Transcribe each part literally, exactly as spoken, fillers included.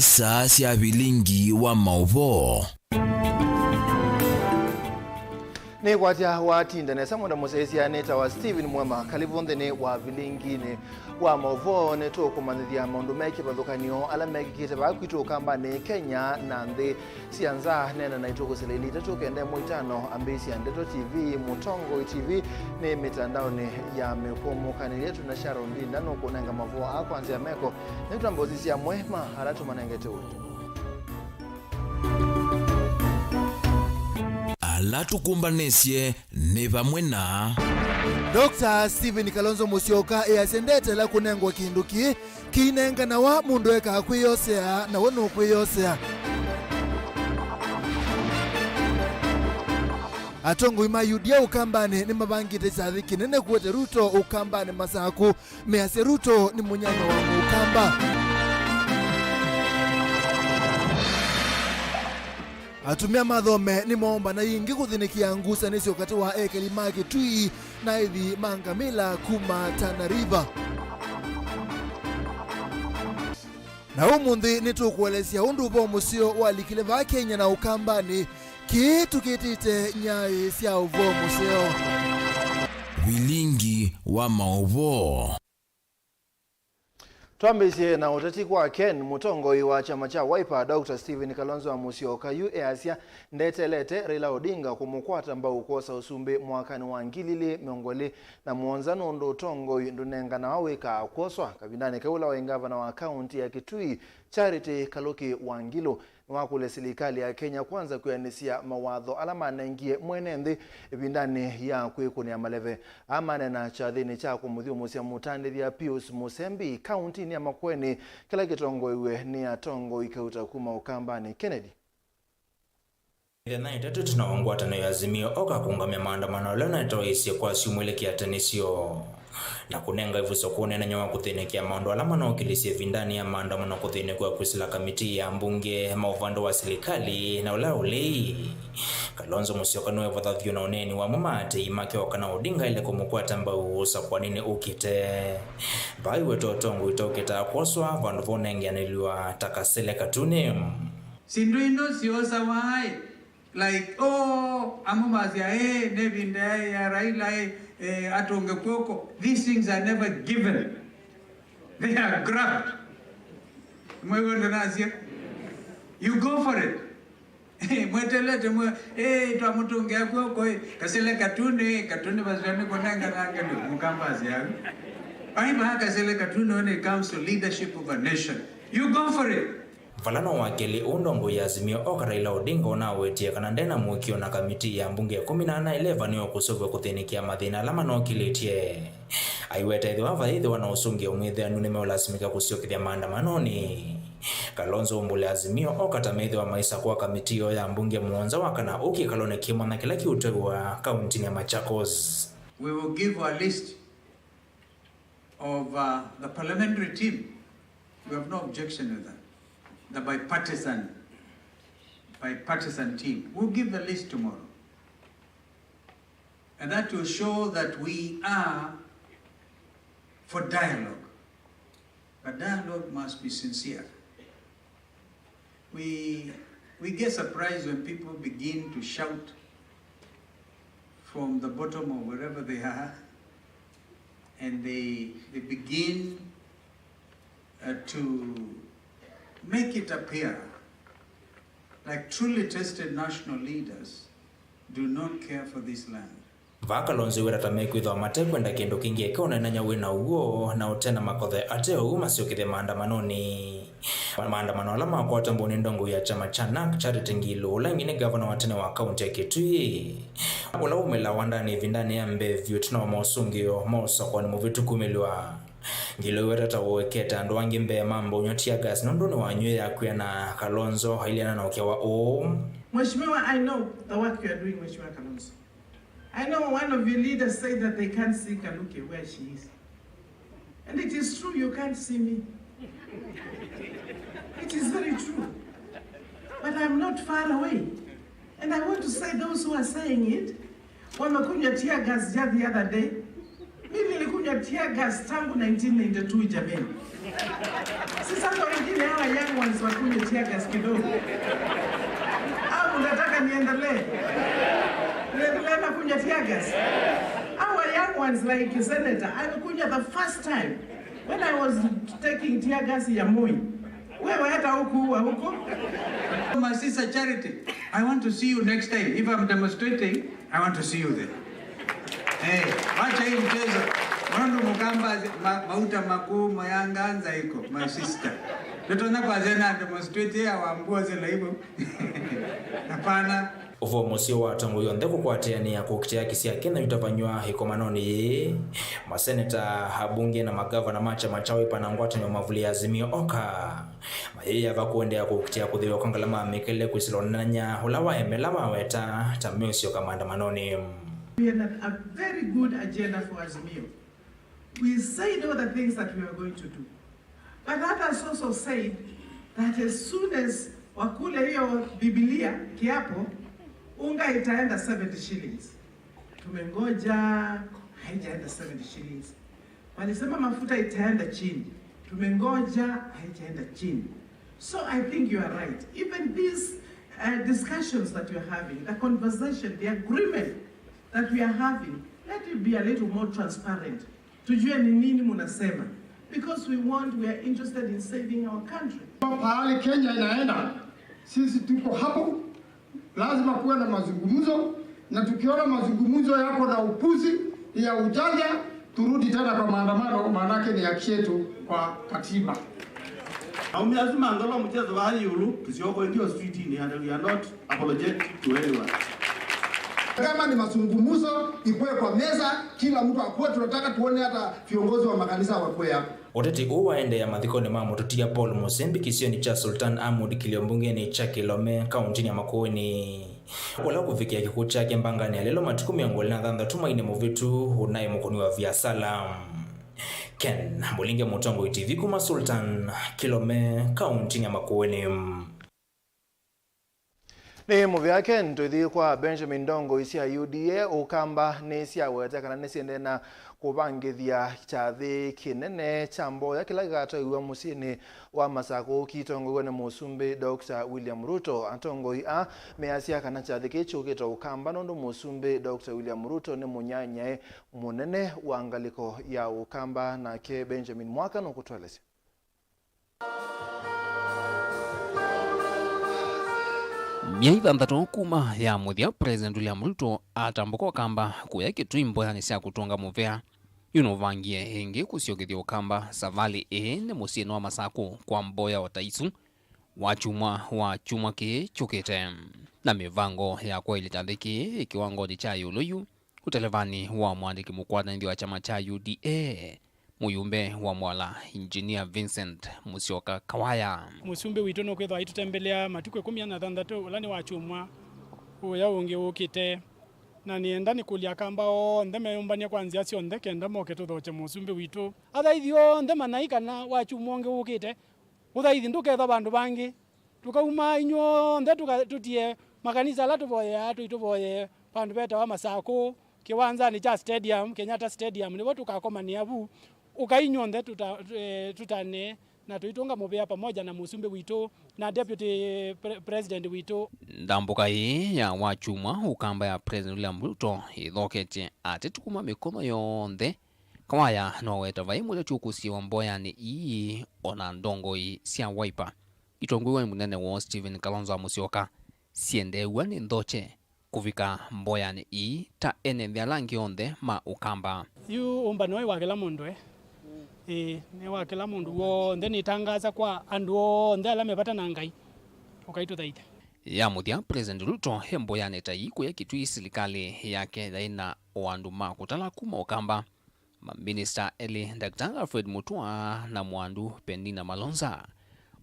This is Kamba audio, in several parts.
Saa sya vilingi wa maũvoo. Nĩkwatya watinda nesa, mwenda mũsyaĩĩsya. Nĩtawa Stephen Mwema. Kalĩvu nthĩnĩ wa vilinginĩ wa maũvoo. Nĩtũkũmanyĩthya maũndũ me kĩvathũkany'o ala mekĩkĩte vaa kwitũ Ũkambanĩ, Kenya na nthĩ sya nza. Neena naitũ kũsila ilĩ itatũ kenda ĩmwe itano. Ambĩĩsya Ndeto T V, Mũtongoi T V, nĩ mĩtandaonĩ ya mĩkũmũkanĩlye. Twĩ na Sharon Ndinda nũkũnenga maũvoo aa kwa nzĩa meko. Nĩtwamba ũsisya amwe ma ala tũmanengete ũĩ. Ala tũkũmbanĩsye nĩ vamwe na Doctor Stephen Kalonzo Musyoka easya ndetela kũnengwa kĩndũ kĩ kĩinenganawa mũndũ ekaa kwĩyosea, na we nũkwĩyosea. Atongoi ma U D A Ũkambanĩ nĩmavangĩte kyathĩ kĩnene kũete Ruto Ũkambanĩ Masaku. Measya Ruto nĩ mũnyanya wa Mũkamba. Atumĩa ma Thome nĩmoombana yĩngĩ kũthĩnĩkĩa ngusanĩsyo katĩ wa ekeli ma Kitui na aithi ma ngamĩla kuma Tana River. Na ũmũnthĩ nĩtũkũelesya ũndũ ũvoo mũseo walikile vaa Kenya na Ũkambanĩ. Kĩĩ tũkĩtĩte nyaĩ sya ũvoo mũseo. Vilingi wa maũvoo. Twambĩĩsye na ũteti kwa Ken. Mũtongoi wa kyama kya Wiper, Doctor Stephen Kalonzo wa Musyoka yu easya ndetelete Raila Odinga kũmũkwata mbau kwosa ũsumbĩ mwakanĩ wa ngili ilĩ mĩongo ĩlĩ na mũonza nũndũ ũtongoi ndũnenganawa wĩkaa kwoswa. Kavindanĩ kau, ũla waĩ ngavana wa kaunti ya Kitui, Charity Kaluki Wangilu, nĩwakũlya silikalĩ ya Kenya Kwanza kwĩanĩsya mawatho ala manengie mwene nthĩ ĩvindanĩ ya kwĩkũnĩa maleve. Aa maneena kyathĩnĩ kya kũmũthyũmũsya mũtandĩthya Pius Mũsembi kauntinĩ ya Makueni, kĩla kĩtongoew'e nĩ atongoi kauta kuma Ũkambanĩ. Kennedy. Mĩthenya ĩtatũ ĩtina wa ngwatanĩo ya Azimio oka kũũngamya maandamano ala natoeisye kwa syumwa ilĩ kĩatanĩsyo na kũnenga ĩvuso kwa ũneenany'a wa kũthĩnĩkĩa maũndũ ala manookilisye ĩvindanĩ ya maandamano kũthĩnĩkw'a kwĩsĩla kamitii ya mbunge ma ũvande wa silikalĩ na ũla ũlei. Kalonzo Musyoka nĩwevatha vyũ na ũneeni wa amwe ma aatĩĩi make o kana Odinga aĩle kũmũkwata mbau ũsakũaninĩ ũkĩte. Vaa aiweta ũtongoi ũtaũkĩtaa kwoswa vandũ va ũnengeanĩlw'a ta kasele katunĩ. Syĩndũ ino syosawa ĩ, like, oh, amwe masya, eh, nĩ ĩvinda ya Raila, eh, eh, atũnge kw'oko. These things are never given. They are grabbed. Mwĩw'e ndĩnasya? You go for it. Mwetelete mwe, eh, twamũtũngĩa kw'oko, eh, kasele katunĩ, katunĩ vasya nĩ kũnenga nange nĩ mũkambasya. Aiva kasele katunĩ when it comes to leadership of a nation. You go for it. Vala no wa kelĩ ũũ ndongoi ya Azimio oka Raila Odinga ũnawetie kana ndena mũĩkĩĩo na kamitii ya mbunge ĩkũmi na ana ĩla ĩvanĩwe kũseũvw'a kũthĩnĩkĩa mathĩna ala manokĩlĩtye. Aiweta ethĩwa vayĩthĩwa na ũsũngĩo mwĩthĩanu nĩmeũlasimĩka kũsyokethya maandamanonĩ. Kalonzo ũmbũle Azimio oka ta methĩwa maisakũa kamitii yoo ya mbunge mũonza wa kana ũũ kĩkalonĩ kĩ mwanya kĩla kĩũtwaiwa kauntinĩ ya Machakos. We will give a list of, uh, the parliamentary team. We have no objection with that. The bipartisan, bipartisan team. We'll give the list tomorrow. And that will show that we are for dialogue. But dialogue must be sincere. We, we get surprised when people begin to shout from the bottom of wherever they are, and they, they begin, uh, to make it appear like truly tested national leaders do not care for this land. Vaa Kalonzo wĩra ta mekwĩthwa matekwenda kĩndũ kĩngĩ eka ũneenany'a wĩ na ũw'o na ũte na makothe ate ũu masyokethye maandamanonĩ. Maandamano ala makwata mbau nĩ ndongoi ya kyama kya NARC, Charity Ngilu, ũla ĩngĩ nĩ ngavana wa tene wa kaunti ya Kitui, ũla waumĩla wandanĩ ĩvindanĩ ya mbee vyũ ĩtina wa mosũngĩo ma ũsakũani mũvĩtu kumĩlw'a. Ngilu aiweta ta wowekete andũ angĩ mbee ma mbau nywa tear gas nũndũ nĩwanyw'ĩe akw'a na Kalonzo ailyana na ũkĩa wa ũũ. Mheshimiwa, I know the work you are doing, Mheshimiwa Kalonzo. I know one of your leaders said that they can't see Kaluki where she is. And it is true, you can't see me. It is very true. But I'm not far away. And I want to say those who are saying it, wamekunywa tear gas just the other day. Mimi nilikunywa Tear gas tangu nineteen ninety-two, jameni. Sasa kwa wengine hawa young ones wakunywe tear gas kidogo. Au mnataka niendelee? Niendelee na kunywa tear gas? Our young ones like Senator, alikunywa the first time when I was taking tear gas ya Moi. Wewe hata hukuua huko. My sister Charity, I want to see you next time. If I'm demonstrating, I want to see you there. Eh, wacha hii mchezo. Maũndũ mũkamba ma, mauta makuu mayanganza iko, my sister. Ndotona kwa zena demonstrate ya wambua zela hivyo. Hapana. Ũvoo mũseo wa atongoi onthe kũkwatĩanĩa kũkitĩa haki sya Kenya yũtavanywa ĩkomanonĩ yĩĩ. Maseneta, abunge na magavana ma kyama kya Wiper na ngwatanĩo mavulĩe Azimio oka. Mayĩyava kũendeea kũkitĩa kũthĩwa kwa ngalama mĩkele kwĩsĩla ũneenany'a ũla waemela maweta ta meũsyoka maandamanonĩ. We had a, a very good agenda for Azimio. We said all the things that we were going to do. But others also said that as soon as wakule hiyo Biblia kiapo, unga itaenda seventy shillings. Tumengoja, haijaenda seventy shillings. Walisema mafuta itaenda chini. Tumengoja, haijaenda chini. So I think you are right. Even these uh, discussions that you are having, the conversation, the agreement that we are having, let it be a little more transparent. Tujue ni nini munasema. Because we want, we are interested in saving our country. Pahali Kenya inaenda, sisi tuko hapo. Lazima kuwe na mazungumzo, na tukiona mazungumzo yako na upuzi ya ujanja, turudi tena kwa maandamano, maanake ni haki yetu kwa katiba. Aumia asu mangolo mchezo wa yulu, kisioko ndio street ni, and we are not apologetic to anyone. Kama ni mazungumzo, ikuwe kwa meza, kila mtu akuwe, tunataka tuone hata viongozi wa makanisa wakuwe hapo. Ũteti ũũ waendeea mathikonĩ ma mũtũtia Paul Mũsembi kĩsionĩ kya Sultan Ahmud kĩlio mbungenĩ kya Kĩlome, kaũntĩnĩ ya Makueni, ũla kũvikĩa kĩkw'ũ kyake mbanganĩ ya lelo matukũ mĩongo ĩlĩ na thanthatũ mweinĩ mũvĩtu ũnaĩ mũkũni wa viasala. Ken Mũlinge, Mũtongoi T V, kuma Sultan, Kĩlome, kaũntĩnĩ ya Makueni. Nĩ mũvea Ken, tũithi kwa Benjamin. Ndongoi sya U D A Ũkamba nĩsyaweta kana nĩsyendee na kũvangĩthya kyathĩ kĩnene kya mboya kĩla gĩkatwaiwa mũsyĩnĩ wa Masakũ kĩtongoew'e nĩ Mũsumbĩ Doctor William Ruto. Atongoi aa measya kana kyathĩ kĩĩ kyũkĩte Ũkamba nũndũ Mũsumbĩ Doctor William Ruto nĩ mũnyanyae mũnene wa ngalĩko ya Ũkamba. Nake Benjamin Mwaka nũkũtũelesya. Myei thanthatũ kuma ya mũthya, President William Ruto atambũka Ũkamba kũya Kitui mboyanĩ sya kũtũnga mũvea. Yu nũvangie ĩngĩ kũsyokethya Ũkamba savalĩ ĩĩ nĩ mũsyĩnĩ wa Masakũ kwa mboya o ta isu wakyumwa wa kyumwa kĩĩ kyũkĩte, na mĩvango ya kwaĩlya kyathĩ kĩĩ ĩ kĩwangonĩ kya ĩũlũ yu ũtelevanĩ wa mũandĩki mũkwatanĩthya wa kyama kya U D A, mũyumbe wa Mwala, Engineer Vincent Musyoka Kawaya. Mũsumbĩ witũ nũkwĩthwa aitũtembelea matukũ ĩkũmi na thanthatũ, ũla nĩ wakyumwa ũya ũngĩ ũkĩte, na nĩenda nĩkũlya Akamba onthe meyũmbany'e kwa nzĩa syonthe kenda moke tũthokye mũsumbĩ witũ. Athaithie onthe manai kana wakyumwa ũngĩ ũkĩte, ũthaithi ndũkethwa vandũ vangĩ. Tũkauma inyw'onthe tũka-, tũtie makanisa ala tũvoyeaa, tũitũvoyee vandũ vetawa Masakũ, kĩwanzanĩ kya stadium, Kenyatta Stadium, nĩvo tũkakomanĩa vu. Ũkai inyw'onthe tũta-, eh, tũtanĩe na tũitũnga mũvea pamoja na mũsumbĩ witũ na deputy pre-, president witũ. Ndambũka ĩĩ ya wakyumwa Ũkamba ya President William Ruto ĩthoketye ateti kuma mĩkono yonthe. Kawaya noweta vai mũteti ũkũsiĩwa mboyanĩ ii, ona ndongoi sya Wiper itongoew'e nĩ mũnene woo Stephen Kalonzo wa Musyoka syendeew'a nĩ nthokye kũvika mboyanĩ ii ta ene nthĩ ala angĩ onthe ma Ũkamba. Yu ũmbano ũyũ wa kĩla mũndũ, eh? Ĩĩ, nĩ wa kĩla mũndũ w'onthe. Nĩtangaasa kwa andũ onthe ala me vata na Ngai, ũkai tũthaithe. Ya mũthya, President Ruto e mboyanĩ ta ii kũya Kitui, silikalĩ yake yaĩ na o andũ ma kũtala kuma Ũkamba. Maminista elĩ, Daktari Alfred Mutua na Mwandu Penina Malonza,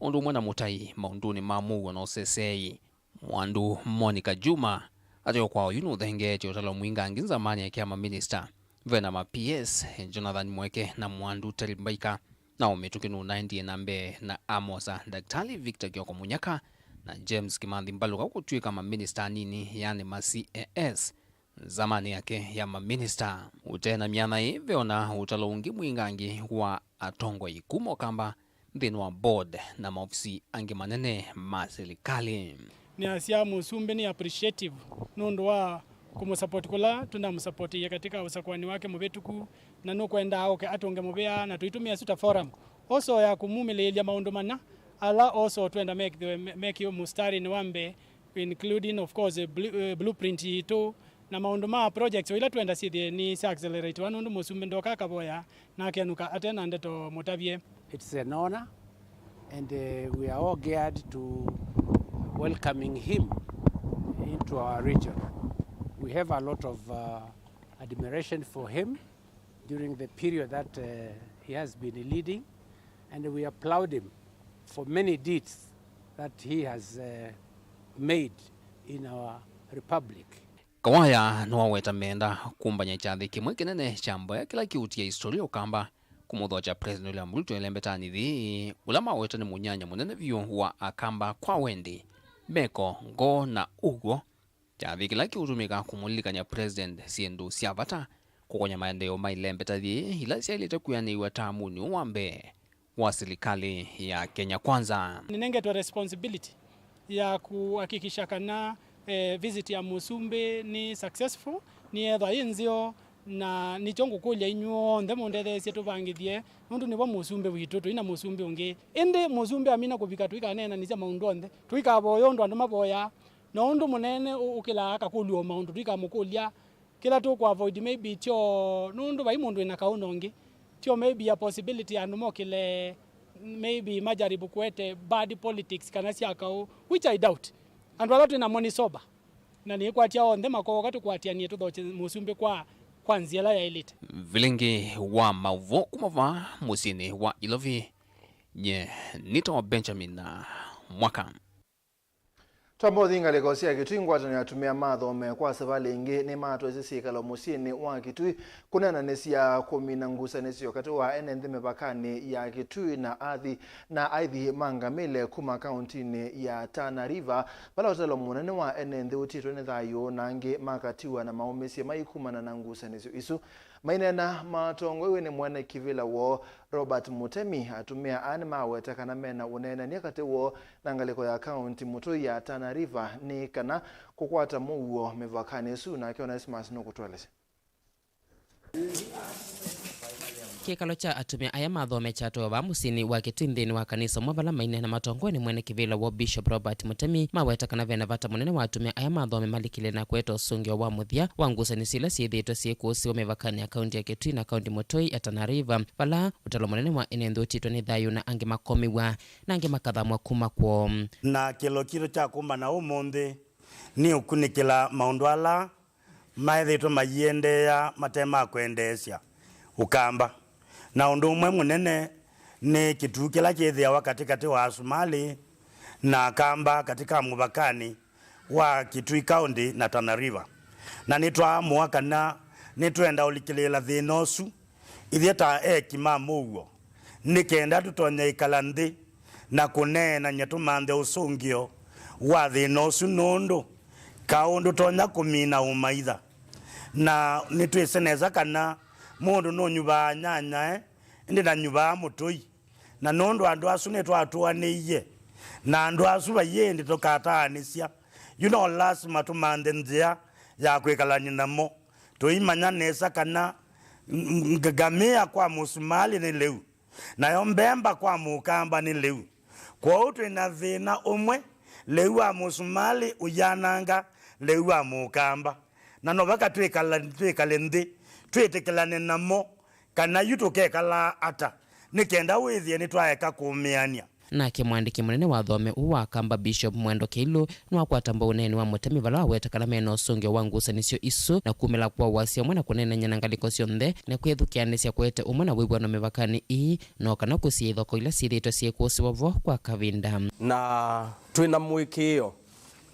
ũndũ ũmwe na mũtai maũndũnĩ ma mũuo na ũseseei, Mwandu Monica Juma, ateo kwa oyu nũthengeetye ũtalo mwingangĩ nzamanĩ yake ya maminista. Ve na ma P S, Jonathan Mweke na Mwandu Terry Mbaika, nao mĩtũkĩ nũnaendie na mbee na amosa Daktari Victor Kioko Munyaka na James Kimathi Mbaluka kũtw'ĩka maminista anini, yani ma C A S. nzamanĩ yake ya maminista. Ũte na myanya ĩĩ, ve ona ũtalo ũngĩ mwingangĩ wa atongoi kuma Ũkamba nthĩnĩ wa board na maofisi angĩ manene ma silikalĩ. Nĩasya mũsumbĩ nĩ appreciative nũndũ wa kũmũsupport kũla tũnamũsupportie katika ũsakuani wake mũvĩtũku, na nũkwendaa oke atũnge mũvea, na tũitũmĩa asu ta forum also ya kũmumĩlĩĩlya maũndũ mana ala also twenda mekĩwe, me- mekĩwe mũstarinĩ wa mbee, including of course, eh, blu- eh, blueprint yitũ na maũndũ ma projects o ila twenda syĩthĩe nĩ sya acceleratiwa, nũndũ mũsumbĩ ndoka akavoya na akenũka ate na ndeto mũtavye. It's an honor, and uh, we are all geared to welcoming him into our region. We have a lot of uh, admiration for him during the period that uh, he has been leading, and we applaud him for many deeds that he has uh, made in our republic. Kawaya nĩwaweta menda kũmbany'a kyathĩ kĩmwe kĩnene kya mboya kĩla kĩũtia historia Ũkamba, kũmũthokya President William Ruto ĩlembetanĩ yĩĩ, ũla maweta nĩ mũnyanya mũnene vyũ wa Akamba kwa wendi, meko, ngoo na ũw'o. Kyathĩ kĩla kĩũtũmĩka kũmũlilikany'a President syĩndũ sya vata, kũkony'a maendeeo ma ĩlembeta yĩĩ ila syaĩlĩte kwĩanĩw'a tamunĩ ũũ wa mbee wa silikalĩ ya Kenya Kwanza. Nĩnengetwe responsibility ya kuhakikisha kana eh, visit ya mũsumbĩ nĩ successful, nĩyethwa yĩ nzeo, na nĩkyo ngũkũlya inyw'onthe mũndetheesye tũvangĩthye, nũndũ nĩvo mũsumbĩ witũ, tũi na mũsumbĩ ũngĩ. Ĩndĩ mũsumbĩ amina kũvika tũikaneenanĩsya maũndũ onthe, tũikavoya ũndũ andũ mavoyaa, na ũndũ mũnene ũ- ũkĩlaa akakũlw'a o maũndũ tũikamũkũlya. Kĩla tũkũ avoid maybe tyo nũndũ vai mũndũ wĩna kaũna ũngĩ, tyo maybe a possibility andũ mokĩle maybe majaribu kũete bad politics kana sya kaũ, which I doubt. Andũ ala twĩ namo nĩ sober, na nĩkwatya onthe makooka tũkwatĩanĩe tũthokye mũsumbĩ kwa, kwa nzĩa ĩla yaĩlĩte. Vilingi wa maũvoo kuma vaa mũsyĩnĩ wa Ilovi, nye nĩtawa Benjamin Mwaka. Twamba ũthi ngalĩko sya Kitui, ngwatanĩo ya atumĩa ma athome kwa savalĩ ĩngĩ nĩmatwaisye syĩkalo mũsyĩnĩ wa Kitui kũneenanĩsya kũmina ngusanĩsyo katĩ wa ene nthĩ mĩvakanĩ ya Kitui na athi na aithi ma ngamĩle kuma kauntinĩ ya Tana River, vala ũtalo mũnene wa ene nthĩ ũtiĩtwe nĩ thayũ na angĩ makatiwa na maũmĩsye maikumana na ngusanĩsyo isu. Maineena matongoew'e nĩ mwene kĩvĩla woo, Robert Mutemi, atumĩa aa nĩmaweta kana mena ũneenany'a katĩ woo na ngalĩko ya kaunti mũtũi ya Tana River nĩ kana kũkwata mũuo mĩvakanĩ ĩsu. Nake Onesmus nũkũtũelesya. Kĩkalo kya atumĩa aya mathome kyatwawa vaa mũsyĩnĩ wa Kitui nthĩnĩ wa kanisa ũmwe vala maineena matongoew'e nĩ mwene kĩvĩla woo Bishop Robert Mutemi maweta kana vena vata mũnene wa atumĩa aya mathome malikĩle na kũete ũsũngĩo wa mũthya wa ngusanĩsyo ila syĩthĩĩtwe syĩkũsĩwa mĩvakanĩ ya kaunti ya Kitui na kaunti mũtũi ya Tana River, vala ũtalo mũnene wa ene nthĩ ũtiĩtwe nĩ thayũ na angĩ makomĩw'a na angĩ makathamw'a kuma kwoo. Na kĩlo kitũ kya kũmana ũmũnthĩ nĩ ũkunĩkĩla maũndũ ala maethĩĩtwe mayĩendeea mate ma kwendeesya Ũkamba. Na ũndũ ũmwe mũnene nĩ kĩtuu kĩla kĩthĩawa katĩkatĩ wa Asomali na Akamba katĩ ka mũvakanĩ wa Kitui County na Tana River. Na nĩtwaamũa kana nĩtwenda ũlikĩlĩĩla thĩna ũsu ithyĩ ta eki ma mũuo, nĩ kenda tũtonye ĩkala nthĩ na kũneenany'a tũmanthe ũsũngĩo wa thĩna ũsu, nũndũ kaũ ndũtonya kũmina ũmaitha. Na nĩtwĩsĩ nesa kana mũndũ nũnyuvaa nyanyae, ĩndĩ ndanyuvaa mũtũi. Na nũndũ andũ asu nĩtwatũanĩie na andũ asu, vaiĩ ĩndĩ tũkataanĩsya, yu no lasima tũmanthe nzĩa ya kwĩkalany'a namo. Tũimanya nesa kana ng- ng- ngamĩa kwa Mũsumalĩ nĩ lĩu, nayo mbemba kwa Mũkamba nĩ lĩu. Kwoou twĩ na thĩna ũmwe, lĩu wa Mũsumalĩ ũyananga lĩu wa Mũkamba. Na no vaka twĩkala, twĩkale nthĩ, twĩtĩkĩlane namo, kana yu tũkekalaa ata, nĩ kenda wĩthĩe nĩtwaeka kũũmĩanĩa. Nake mwandĩki mũnene wa athome ũũ wa Akamba, Bishop Mwendo Kĩilũ, nĩwakwata mbau ũneeni wa Mũtemi vala waweta kana mena ũsũngĩo wa ngusanĩsyo isu na kumĩla kwa wasya ũmwe na kũneenany'a na ngalĩko syonthe na kwĩthukĩanĩsya kũete ũmwe na wĩw'ano mĩvakanĩ ii, no kana kũsiĩĩa ithoko ila syĩthĩĩtwe syĩkũsĩwa vo kwa kavinda. Na twĩ na mũĩkĩĩo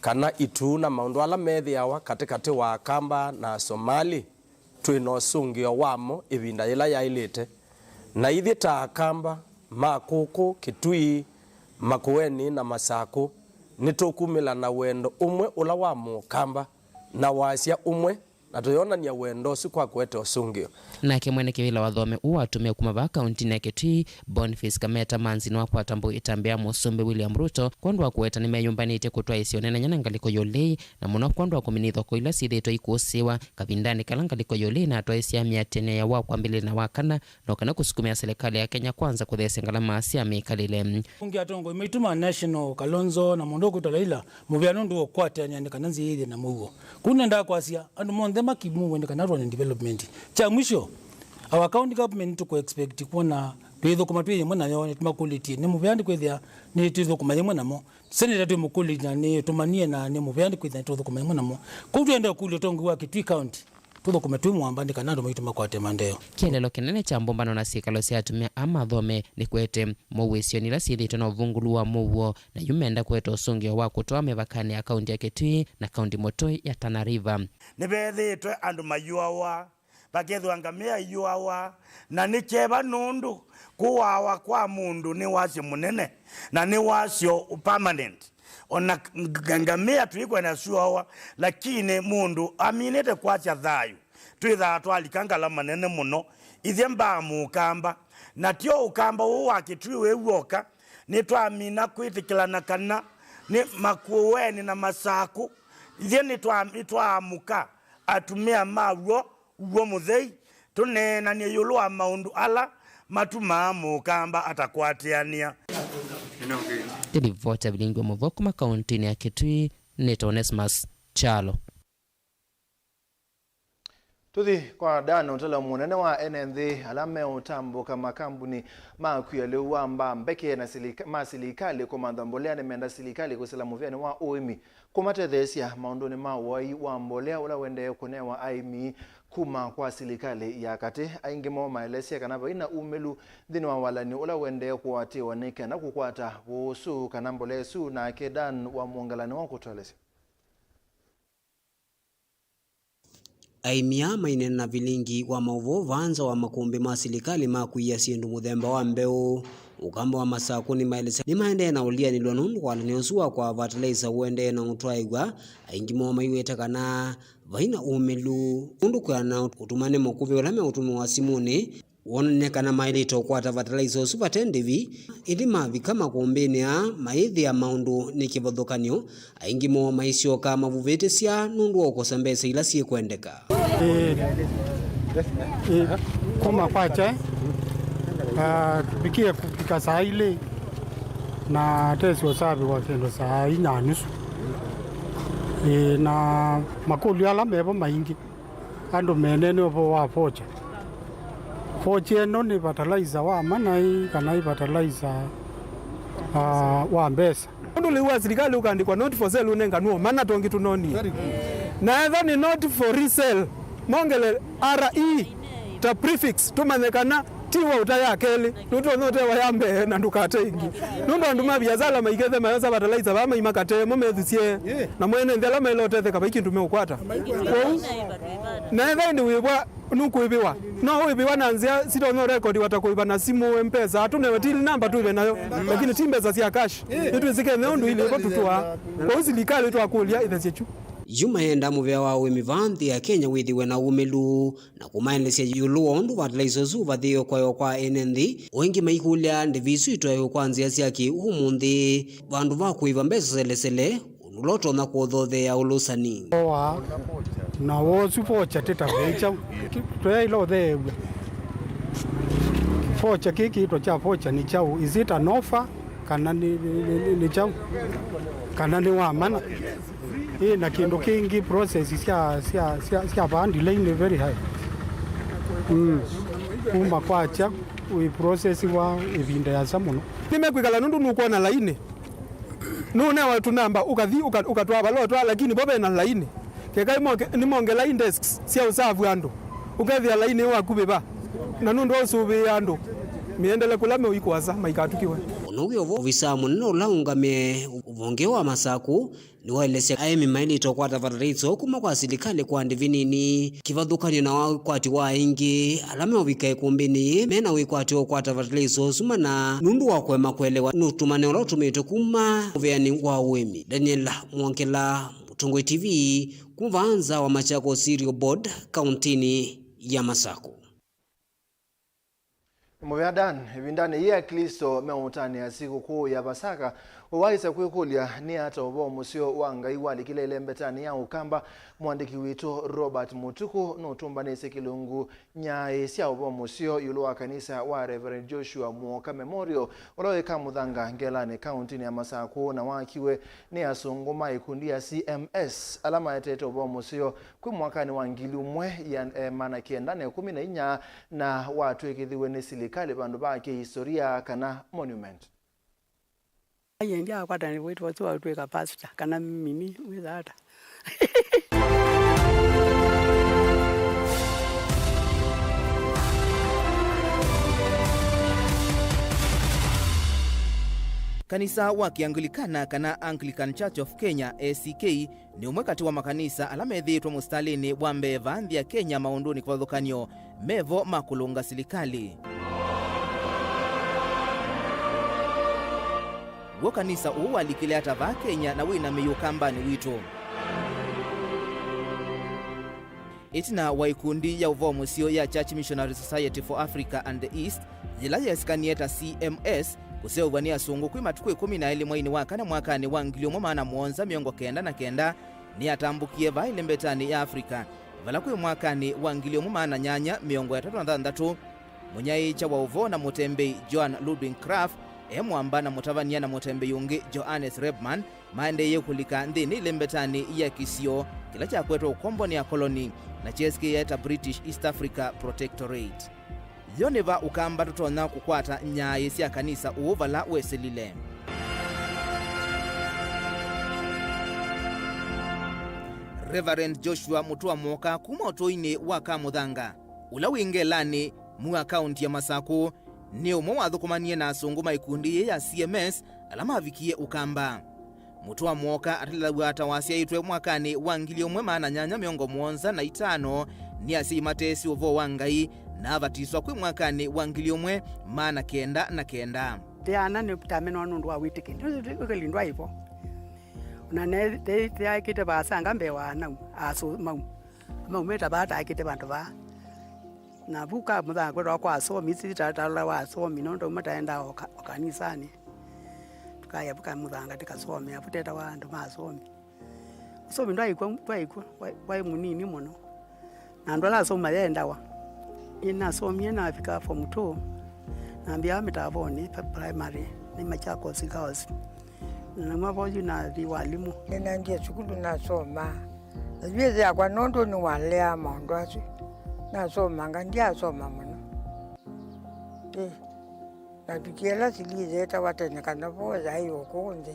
kana ituu na maũndũ ala methĩawa katĩkatĩ wa Akamba na Asomali twĩ na ũsũngĩo wamo ĩvinda yĩla yaĩlĩte. Na ithyĩ ta Akamba ma kũkũ Kitui, Makueni na Masakũ, nĩtũkumĩla na wendo ũmwe ũla wa Mũkamba na wasya ũmwe Na tũyonany'a wendo ũsu kwa kũete ũsũngĩo. Nake mwene kĩvĩla wa athome ũũ wa atumĩa kuma vaa kauntinĩ ya Kitui, Boniface Kameta Manzi, nĩwakwata mbau ĩtambya ya Mũsumbĩ William Ruto kwondũ wa kũweta nĩmeyũmbanĩtye kũtwaĩsya ũneenany'a na ngalĩko ya ũlei, na mũno kwondũ wa kũmina ithokoo ila syĩthĩĩtwe ikũsĩĩwa kavindanĩ kala ngalĩko ya ũlei inatwaĩsya mĩatĩanĩo ya wa kwambĩlĩlya na wa kana, no kana kũsukumĩa silikalĩ ya Kenya Kwanza kũtheesya ngalama sya mĩkalĩle. Ũngĩ atongoi maitũ ma National, Kalonzo na mũndũ ũkwĩtwa Raila, mũvea nũndũ wa ũkwatĩanĩa nĩ kana nzĩa yĩthĩe na mũuo. Kũu nendaa kwasya andũ monthe makimũwe nĩ kana twone development. Kya mwisho, our county government tũkũ expect kwona twĩthũkũma twĩ yĩmwe nayo, nĩtũmakũlĩtye nĩ mũvea nĩ kwĩthĩa nĩtwĩthũkũma yĩmwe namo. Seneta twĩmũkũlĩtye na nĩtũmanie na nĩ mũvea nĩ kwĩthĩa nĩtũthũkũma yĩmwe namo. Kũu twĩenda kũlya ũtongoi wa Kitui County tũthũkũme twĩ mũamba nĩ kana andũ maitũ makwate maendeeo. Kĩeleelo kĩnene kya mbũmbano na syĩkalo sya atumĩa aa ma athome nĩkũete mowĩsĩonĩ ila syĩthĩĩtwe na ũvungũlu wa mũuo, na yu menda kũete ũsũngĩo wa kũtwaa mĩvakanĩ ya kaunti ya Kitui na kaunti mũtũi ya Tana River. Nĩvethĩĩtwe andũ mayũawa, vakethĩwa ngamĩa iyũawa, na nĩ kyeva nũndũ kũawa kwa mũndũ nĩ wasyo mũnene na nĩ wasyo permanent. O na ng-, ngamĩa tũikwenda syũawa, lakini mũndũ aminĩte kwasya thayũ, twĩthaa twalika ngalama nene mũno. Ithyĩ mbaa Mũkamba, na tyo Ũkamba ũũ wa Kitui wĩ w'oka, nĩtwamina kwĩtĩkĩlana kana nĩ Makueni na Masakũ. Ithyĩ nĩtwa-, nĩtwaamũka atumĩa ma w'o w'o mũthei, tũneenany'e ĩũlũ wa maũndũ ala matumaa Mũkamba atakwatĩanĩa. Nĩ livoti ya Vilingi wa Mũvoo kuma kauntinĩ ya Kitui, nĩtawa Onesmus Kyalo. Tũthi kwa Dan, ũtalo mũnene wa ene nthĩ ala meũtambũka makambuni ma kwia lĩu wa mbaa mbeke na silika-, ma silikalĩ kũmantha mbolea nĩmenda silikalĩ kũsĩla mũvĩanĩ wa ũĩmi kũmatetheesya maũndũnĩ ma ũai wa mbolea ũla ũendee kũnewa aĩmi kuma kwa silikalĩ ya katĩ. Aingĩ moo maelesya kana vai na umĩlu nthĩnĩ wa walany'o ũla ũendee kũatĩĩwa nĩ kana kũkwata vũsũ kana mbolea ĩsu. Nake Dan wa Mwongela nĩwe ũkũtũelesya. Aĩmi aa maineena na vilingi wa maũvoo vaa nza wa makũmbĩ ma silikalĩ ma kũia syĩndũ mũthemba wa mbeũ. Ũkamba wa Masakũ nĩmaelesya nĩmaendee na ũlianĩlwa nũndũ walany'o ũsu wa kwa fertilizer ũendee na ũtwaĩw'a, aingĩ moo maiw'ĩte kana vai na ũmĩlu nũndũ kwĩana na ũtumani mũkuvĩ ũla meũtũmĩwa simũnĩ, wonany'a kana maĩlĩte ũkwata fertilizer ũsu vate ndĩvi, ĩndĩ mavika makũmbĩnĩ aa mayĩthĩa maũndũ nĩ kĩvathũkany'o, aingĩ moo maisyoka mavuvĩtĩsya nũndũ wa ũkosa mbesa ila syĩkwendeka. Ĩ, ĩ, kuma kwa kyaĩ, ah, tũvikie kũvika saa ilĩ na tesi ũsavĩwa kĩndũ saa inya na nusu. Ĩ, na makũlyo ala mevo maingĩ. Andũ menene ũvoo wa vocha. Vocha ĩno nĩ fertilizer wa ma naĩ kana ĩ fertilizer, ah, wa mbesa? Ũndũ lĩu wa silikalĩ ũkaandĩkwa not for sale ũnenganwo mana tongi tũnonie. Very good. Na etha nĩ not for resale, mongele R E ta prefix, tũmanye kana ti wa ũta ya kelĩ, nũtonya ũtewa ya mbee na ndũkate ĩngĩ. Nũndũ andũ ma viasala maikethe mayosa fertilizer vaa maimakatee mo methusye, na mwene nthĩ ala maĩle ũtetheka vai kĩndũ meũkwata. Kwoou, na etha ĩndĩ wĩvwa nũkũĩvĩwa, no ũĩvĩwa na nzĩa sitonya ũrekodiwa ta kũĩva na simũ, M-Pesa, atũnewe till number tũĩve nayo, lakini ti mbesa sya cash. Nĩtwĩsĩ Kenya ũndũ ilĩvo tũtũaa. Kwoou silikalĩ twakũlya ĩthesye kyu. Yu mayenda mũvea wa ũĩmi vaa nthĩ ya Kenya wĩthĩwe na ũmĩlu. Na kũmaelesya ĩũlũ wa ũndũ fertilizer ũsu ũvathĩĩwe kwaĩwa kwa ene nthĩ, o ĩngĩ maikũlya ndĩvi isu itwaĩwe kwa nzĩa sya kĩ-ũmũnthĩ, vandũ va kũĩva mbesa selesele, ũndũ ũla ũtonya kũthotheea ũlũsani. Oa, na wosu vocha tĩtavw'e kyaũ? Tũyaĩla ũtheew'a. Vocha kĩĩ kĩĩtwa kya vocha nĩ kyaũ? Is it an offer? Kana nĩ, nĩ, nĩ, nĩ, nĩ kyaũ? Kana nĩ wa mana? Ĩ, na kĩndũ kĩngĩ, process sya, sya, sya, sya vaa delay nĩ very high. Mm. Kuma kwakya wĩ process wa ĩvinda yasa mũno. Nĩmekwĩkala nũndũ nũkwona lainĩ. Nũnewa tũnamba, ũkathi, ũka-, ũkatwaa vala ũtwaa, lakini vo vena lainĩ. Keka imoke-, nĩmongela desks sya ũsavu andũ. Ũkethĩa lainĩ wakuvĩ va. Na nũndũ wa ũsũvĩĩa andũ, mĩendele kũla meũikũasa maikatũkiwe. Ũno wĩ ovo ovisaa mũnene ũla ũngamĩe ũvonge wa Masakũ nĩwaelesya aĩmi maĩlĩte ũkwata fertilizer kuma kwa silikalĩ kwa ndĩvi nini, kĩvathũkany'o na ũkwati wa aingĩ ala meũvika ĩkũmbĩnĩ yĩĩ me na wĩkwatyo wa ũkwata fertilizer ũsu mana nũndũ wa kũema kũelewa nĩ ũtumani ũla ũtũmĩtwe kuma mũvĩanĩ wa ũĩmi. Daniela Mwongela, Tongoi T V, kuma vaa nza wa Machakos Cereal Board, kauntinĩ ya Masaku. Nĩ mũvea Dan, ĩvindanĩ yĩĩ Aklĩsto meũtanĩa sikũkũ ya Vasaka, we waĩsa kwĩkũlya nĩ ata ũvoo mũseo wa Ngai walikile ĩlembetanĩ ya Ũkamba? Mũandĩki witũ Robert Mũtukũ nũtũmbanĩsye kĩlungu nyaĩ sya ũvoo mũseo ĩũlũ wa kanisa wa Reverend Joshua Muoka Memorial, ũla wĩ Kamũthanga Ngelanĩ, kauntinĩ ya Masakũ, na wakiwe nĩ asũngũ ma ĩkundi ya C M S, ala maetete ũvoo mũseo kwĩ mwakanĩ wa ngili ũmwe ya, eh, maana kenda na ĩkũmi na inya, na watw'ĩkĩthiw'e nĩ silikalĩ vandũ va kĩhistoria kana monument. Aye, ndyakwata nĩ wĩtwa ũsu wa ũtw'ĩka pastor kana mini wĩtha ata. Kanisa wa Kĩangilikana kana Anglican Church of Kenya, A C K, nĩ ũmwe katĩ wa makanisa ala methĩĩtwe mũsitalĩnĩ wa mbee vaa nthĩ ya Kenya maũndũnĩ kĩvathũkany'o mevo ma kũlũnga silikalĩ. W'o kanisa ũũ walikile ata vaa Kenya na wĩna mĩĩ Ũkambanĩ witũ? Ĩtina wa ĩkundi ya ũvoo mũseo ya Church Missionary Society for Africa and the East, yĩla yesikanie ta C M S, kũseũvw'a nĩ asũngũ kwĩ matukũ ĩkũmi na elĩ mweinĩ wa kana mwakanĩ wa ngili ũmwe maana mũonza mĩongo kenda na kenda, nĩyatambũkie vaa ĩlembetanĩ ya Africa, vala kwĩ mwakanĩ wa ngili ũmwe maana nyanya mĩongo ĩtatũ na thanthatũ, mũnyaĩĩkya wa ũvoo na mũtembei Johann Ludwig Kraft e mwamba na mũtavany'a na mũtembei ũngĩ Johannes Rebmann maendeeie kũlika nthĩnĩ ĩlembetanĩ ya kĩsio kĩla kyakwetwe ũkombo nĩ akoloni na kyeesĩkĩĩae ta British East Africa Protectorate. Yo nĩ va Ũkamba tũtonya kũkwata nyaĩ sya kanisa ũũ vala wesĩlile? Reverend Joshua Mũtũa Mwoka kuma ũtũinĩ wa Kamũthanga, ũla wĩ Ngelanĩ, Mua, kaunti ya Masakũ, nĩ ũmwe wathũkũmanie na asũngũ ma ĩkundi yĩĩ ya C M S ala mavikie Ũkamba. Mũtũa Mwoka atalĩlaw'a ta wasyaĩtwe mwakanĩ wa ngili ũmwe maana nyanya mĩongo mũonza na itano nĩ asyai mateesĩ ũvoo wa Ngai, na avatiswa kwĩ mwakanĩ wa ngili ũmwe maana kenda na kenda. Tĩana nĩ tamenwa nũndũ wa wĩtĩkĩli. Wĩtĩkĩli ndwaĩ vo. Na ne-, te-, teaĩkĩte vaasanga mbee wa anau, asũ-, mau. Mau meta vaa taĩkĩte vandũ vaa. Na vu Kamũthanga kwĩtawa kwa asomi, isi tatalwa wa asomi, nũndũ auma taendaa o ka-, o kanisanĩ. Tũkaĩa vu Kamũthanga tĩkasome, avu tetawa andũ ma asomi. Ũsomi ndwaĩ kw'o, ndwaĩ kw'o, waĩ, waĩ mũnini mũno. Na andũ ala asomi mayendawa. Nĩnasomie navika form two, nambĩaa Mĩtavonĩ pa-, primary, nĩ Machakos Girls. Na nauma vo yu nathi walimũ. Nĩnaendie sukulu nasoma. Na yu ĩthe yakwa nũndũ nĩwaleaa maũndũ asu. Nasomanga, ndyasoma mũno. Ĩ, navikie ĩla silize ĩtawa tene kana vo yaĩ o kũũ nthĩ.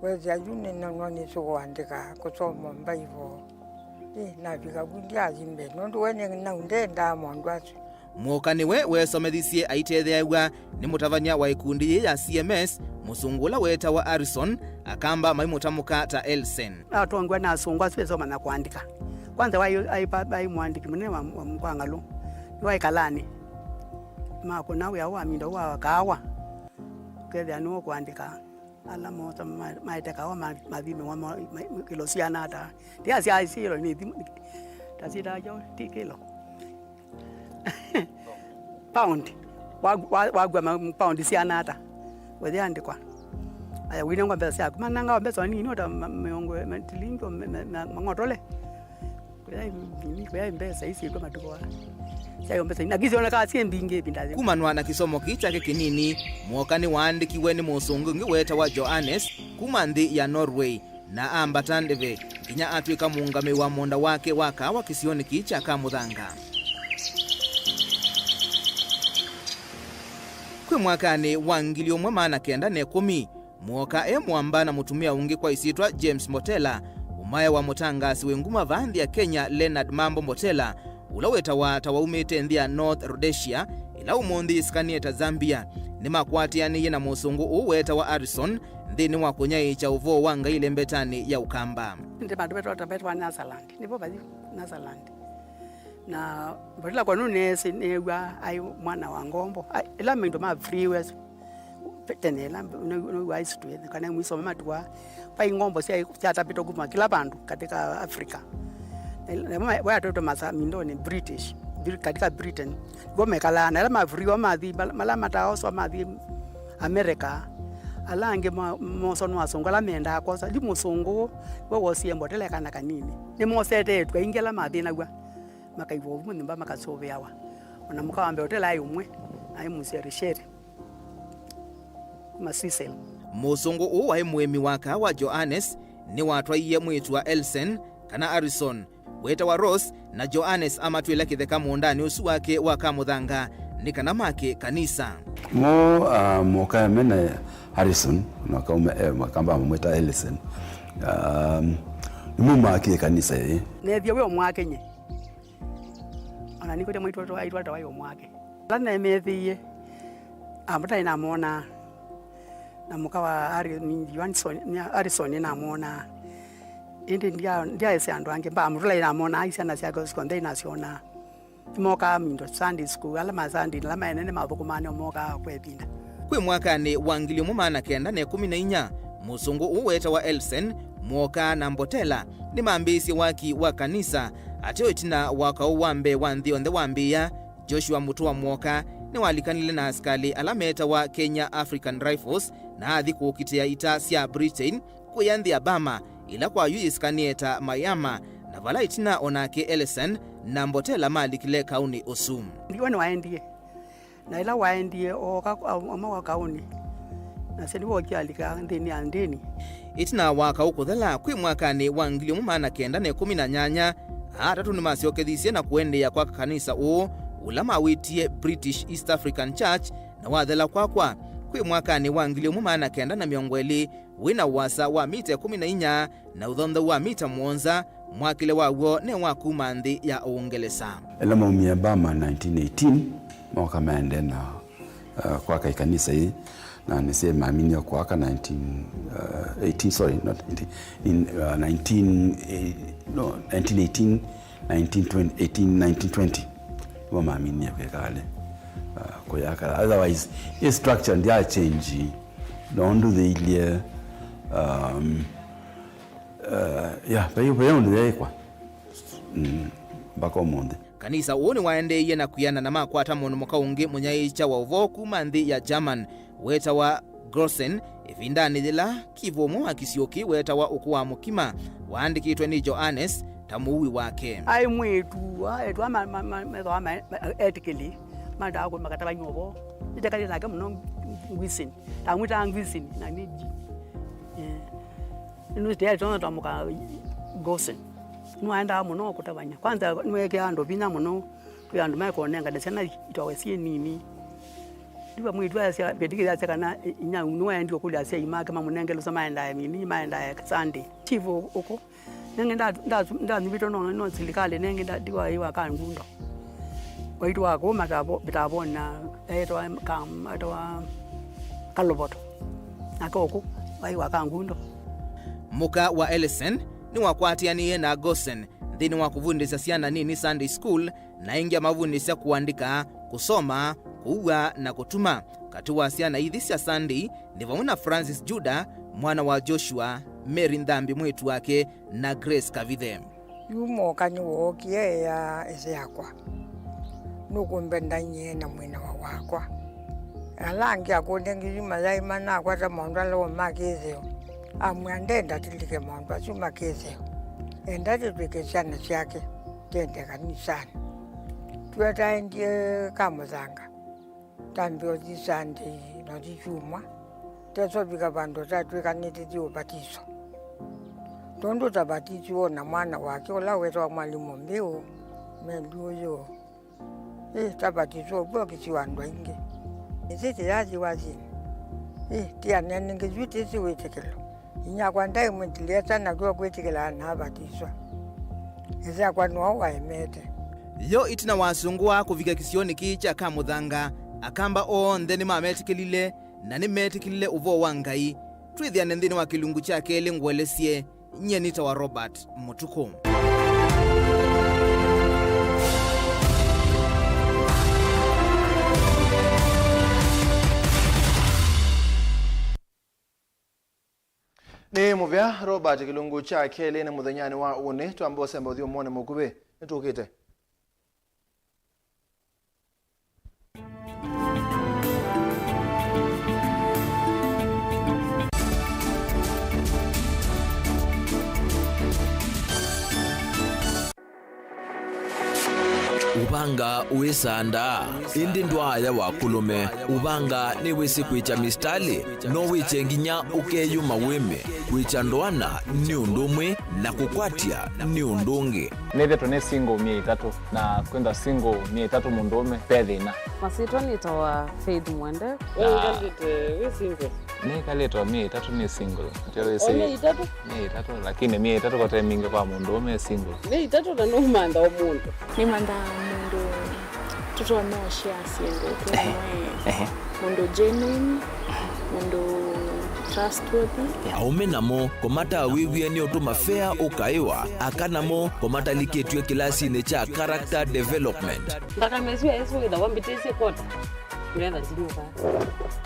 Wethĩa yu nĩnonwa nĩsũkũandĩka kũsoma Mbaivo. Ĩ, navika vu ndyathi mbee, nũndũ we nĩ nau ndendaa maũndũ asu. Mwoka nĩwe weesomethisye aitetheew'a nĩ mũtavany'a wa ĩkundi yĩĩ ya C M S, mũsũngũ ũla weetawa Harrison, Akamba maimũtamũka ta Elsen. Atongiwa na asũngũ asu esoma na kũandĩka. Kwanza waĩ, aĩ pa-, aĩ mũandĩki mũnene wa, wa, kwa Ng'alũ. Nĩwaĩ Kalanĩ. Makũna wĩa wa minda wa kaawa. Ũkethĩa nĩwe ũkũandĩka. Ala moosa ma-, maete kawa ma-, mathimĩwa ma-, ma-, kĩlo siana ata. Ti asya syĩlo nĩ thimũ, ta syĩtaa kyaũ, ti kĩlo. Pound. Wa-, wa-, wagua ma-, pound siana ata. Ũyĩandĩkwa. Aya, ũinengwa mbesa syaku. Manangawa mbesa nini, ota ma-, mĩongo, ma-, tilingi, ma-, ma-, ma-, mang'otole. Kũyaĩ nini, kũyaĩ mbesa isyĩtwe matukũ aa. Syaĩ o mbesa nini. Lakini sionekaa syĩ mbingĩ ĩvinda yĩu. Kumanwa na kĩsomo kĩĩ kyake kĩnini, Mwoka nĩwaandĩkiwe nĩ mũsũngũ ũngĩ weetawa Johannes kuma nthĩ ya Norway, na ambata ndeve nginya atw'ĩka mũũngamĩi wa mũũnda wake wa kaawa kĩsionĩ kĩĩ kya Kamũthanga. Kwĩ mwakanĩ wa ngili ũmwe maana kenda na ĩkũmi, Mwoka e mũamba na mũtumĩa ũngĩ kwa ĩsyĩtwa James Mbotela, ũmae wa mũtangaasi wĩ nguma vaa nthĩ ya Kenya, Leonard Mambo Mbotela, ũla wĩtawa ta waumĩte nthĩ ya North Rhodesia, ĩla ũmũnthĩ yĩsĩkanĩe ta Zambia, nĩmakwatĩanĩie na mũsũngũ ũũ weetawa Harrison nthĩnĩ wa kũnyaĩĩkya ũvoo wa Ngai ĩlembetanĩ ya Ũkamba. Nĩ vandũ vetwa, vetwa Nyasaland, nĩvo vathi Nyasaland. Na Mbotela kwa nũneesĩ, neew'a aĩ mwana wa ngombo. Ai, ĩla maũndũ ma freeways, Tene ĩla nĩw'aa history kana mwĩsoma matuwa, vai ng'ombo sya- syatapĩtwe kuma kĩla vandũ katika Africa. Na ĩla- na ĩmwe wayatwetwe masa mindonĩ British, Bri- katika Britain. Nĩvo mekalaa, na ĩla mavuriwa mathi, mala- mala mataoswa mathi America, ala angĩ ma- moswa nĩ wasũngũ ala mendaa kwosa. Yu mũsũngũ we wosie mbotela kana kanini. Nĩmosetetwe aingĩ ala mathĩnaw'a, makaĩvwa ũvu nyũmba makasũvĩawa. Ona mũka wa mbee ũtela aĩ ũmwe, aĩ mũsherisheri. Kuma Switzerland. Mũsũngũ ũũ waĩ mũĩmi wa kaawa Johannes nĩwatwaie mwĩĩtu wa Elsen, kana Harrison, wĩtawa Rose, na Johannes amatw'ĩla kĩtheka mũũndanĩ ũsu wake wa kamũthanga nĩ kana make kanisa. Mo, ah, moka me na Harrison, na kaume, eh, makamba mamwĩta Elsen. Um, nĩmũmakie kanisa ĩĩ. Neethie wĩ ũmwakenye. Ona nĩkũtya mwaitũ aitwatawa yo mwake. Ala neemethĩie, amũtaĩ namonaa. Na mũka wa Harri- ni- Johnson- ni- Harrison namonaa. Ĩndĩ ndya- ndyaĩsĩ andũ angĩ. Mbamũtũla namonaa, isyana syake syonthe inasyonaa. Nĩmokaa mindo Sunday school, ala ma Sunday, ala maenene mathũkũmaa nĩo mokaa kwa ĩvinda. Kwĩ mwakanĩ wa ngili ĩmwe maana kenda na ĩkũmi na inya, mũsũngũ ũũ wetawa Elsen, mwokaa na mbotela, nĩmambĩĩsye waki wa kanisa. Ateo ĩtina wa kaũ wa mbee wa nthĩ yonthe wambĩĩa, Joshua Mutua Mwoka nĩwalikanile na asikalĩ ala metawa Kenya African Rifles na athi kũkitĩa ita sya Britain kũya nthĩ ya Burma, ĩla kwa yu yĩsikanĩe ta Myanmar, na vala ĩtina o nake Elsen na Mbotela malikile kaũnĩ ũsu. Ndiwa nĩwaendie. Na ĩla waendie ooka amwe wa kaũnĩ, nasyo nĩwookie alika nthĩnĩ ya ndĩni. Ĩtina wa kaũ kũthela, kwĩ mwakanĩ wa ngili ĩmwe maana kenda na ĩkũmi na nyanya, aa atatũ nĩmasyokethisye na kũendeea kwaka kanisa ũũ, ũla mawĩtie British East African Church, na wathela kwakwa. Kwĩ mwakanĩ wa ngili ĩmwe maana kenda na mĩongo ĩlĩ, wĩ na ũasa wa mita ĩkũmi na inya na ũthanthau wa mita mũonza, mwakĩle waw'o nĩ wa kuma nthĩ ya Ũngelesa. Ĩla maumie Burma nineteen eighteen, moka maende na, uh, kwaka ĩkanisa ĩĩ, na nĩsĩ maminie kwaka nineteen, uh, eighteen, sorry, not nineteen, in, uh, nineteen, eh, no, nineteen eighteen, nineteen twenty, eighteen, nineteen twenty, nĩmo maminie kwĩka ale, uh, kũyaka. Otherwise, ĩ structure ndya change, nũndũ thĩilye, um, uh, yeah, vai, vai ũndũ yaĩkwa, mm, mpaka ũmũnthĩ. Kanisa ũũ nĩwaendeeie na kwĩana na makwata mũndũ mũka ũngĩ mũnyaĩĩkya wa ũvoo kuma nthĩ ya German wetawa Gossen, ĩvindanĩ yĩla kĩvo ũmwe wa kĩsio kĩĩ wetawa Ũkũ wa Mũkima waandĩkĩtwe nĩ Johannes ta mũui wake. Aĩ mwĩĩtu, aetwa ma- ma- ma- methwa ma- ma- etĩkĩli, mandaa kũmaka ta vanyuo vo. Nĩtekalile nake mũno ngwisini. Tamwĩtaa ngwisini, na nĩ ji. Eh. Nĩnũsĩtĩaa ĩtonya twamũka Gossen. Nĩwaendaa mũno kũtavany'a. Kwanza, nĩweekĩaa andũ vinya mũno. Kwĩ andũ mekonengane syana itawe syĩ nini. Ndiwa mwĩĩtu asya, Petĩkĩli asya kana inyau nĩwaendie kũlya asyai make mamũnenge lũsa maendae nini, maendae Sunday. Chief ũkũ. Nenge nda- nda- ndanyuvĩtwe no- no silikalĩ, nenge nda- ndiwa ĩwa ka ngundo. Waitũ wa kũu matavo- matavoni na etawa ka- etawa Kalovoto. Nake ũkũ, waiwa ka ngundo. Mũka wa Ellison nĩwakwatĩanĩie na Gossen nthĩnĩ wa kũvundĩsya syana nini Sunday school, na aingĩ amavundĩsya kũandĩka, kũsoma, kũua, na kũtuma. Katĩ wa syana ithi sya Sunday nĩ vamwe na Francis Juda, mwana wa Joshua, Mary Nthambi mwĩĩtu wake, na Grace Kavithe. Yu mũka nĩwookie ea ĩthe yakwa, nũkũmbendany'e na mwĩnawa wakwa. Ala angĩ akũlya ngĩthi mayaĩ manakwata maũndũ ala ma kĩtheo, amwĩa ndenda tũlike maũndũ asu ma kĩtheo, enda tũtw'ĩke syana syake, twende kanisanĩ. Twetaendie Kamũthanga. Tambĩa ũthi Sunday na ũthi kyumwa, tesovika vandũ tatwĩkanĩte thi ũvatiso. Tondũ tavatisiwe na mwana wake ũla wetawa Mwalimũ Mbĩũ, Meli ũyũ. Ĩ, tavatisiwe ũkw'o kĩsiwa andũ aingĩ. Ĩthĩte yathi wathini. Ĩ, tianene ngĩthyũ tĩsĩ wĩtĩkĩlo. Inyakwa ndaĩ mwĩtĩlĩasa na kw'o kwĩtĩkĩlaa na avatiswa. Ĩthe akwa nĩwe waemete. Yo ĩtina wa asũngũ aa kũvika kĩsionĩ kĩĩ kya Kamũthanga, Akamba onthe nĩmametĩkĩlile na nĩmetĩkĩlile ũvoo wa Ngai. Twĩthĩane nthĩnĩ wa kĩlungu kya kelĩ ngũelesye. Nyie nĩtawa Robert Mũtukũ. Nĩ mũvea Robert kĩlungu kya kelĩ nĩ mũthenyanĩ wa ũnĩ. Twamba ũsemba ũthyũmũonĩ mũkuvĩ nĩtũkĩte. Ũvanga wĩsandaa, ĩndĩ ndwaaya wa kũlũme. Ũvanga nĩwĩsĩ kwĩkya mĩsitalĩ, no wĩkye nginya ũkeyũma wĩme. Kwĩkya ndoana nĩ ũndũ ũmwe, na kũkwatya nĩ ũndũ ũngĩ. Nĩthĩtwe nĩ single myei ĩtatũ, na kwĩthwa single myei ĩtatũ mũndũũme ve thĩna. Masyĩtwa nĩtawa Faith Mwende. We wĩkalĩte wĩ single? Nĩkalĩtwe myei ĩtatũ nĩ single. Ndio wĩsĩ. O myei ĩtatũ? Myei ĩtatũ, lakini myei ĩtatũ kote mingĩ kwa mũndũũme single. Myei ĩtatũ na nũmantha o mũndũ. Nĩmanthaa mũndũ tũtonya ũshare syĩndũ twĩ. Ehe. Mũndũ genuine, mũndũ trustworthy. Aũme namo kũmatawĩw'e nĩ ũtũma fea ũkaĩwa, aka namo kũmatalikĩtw'e kĩlasinĩ kya character development. Nthakame ĩsu yaĩsĩ wĩthawa mbĩtĩsye kota, nĩwetha ndinyuka.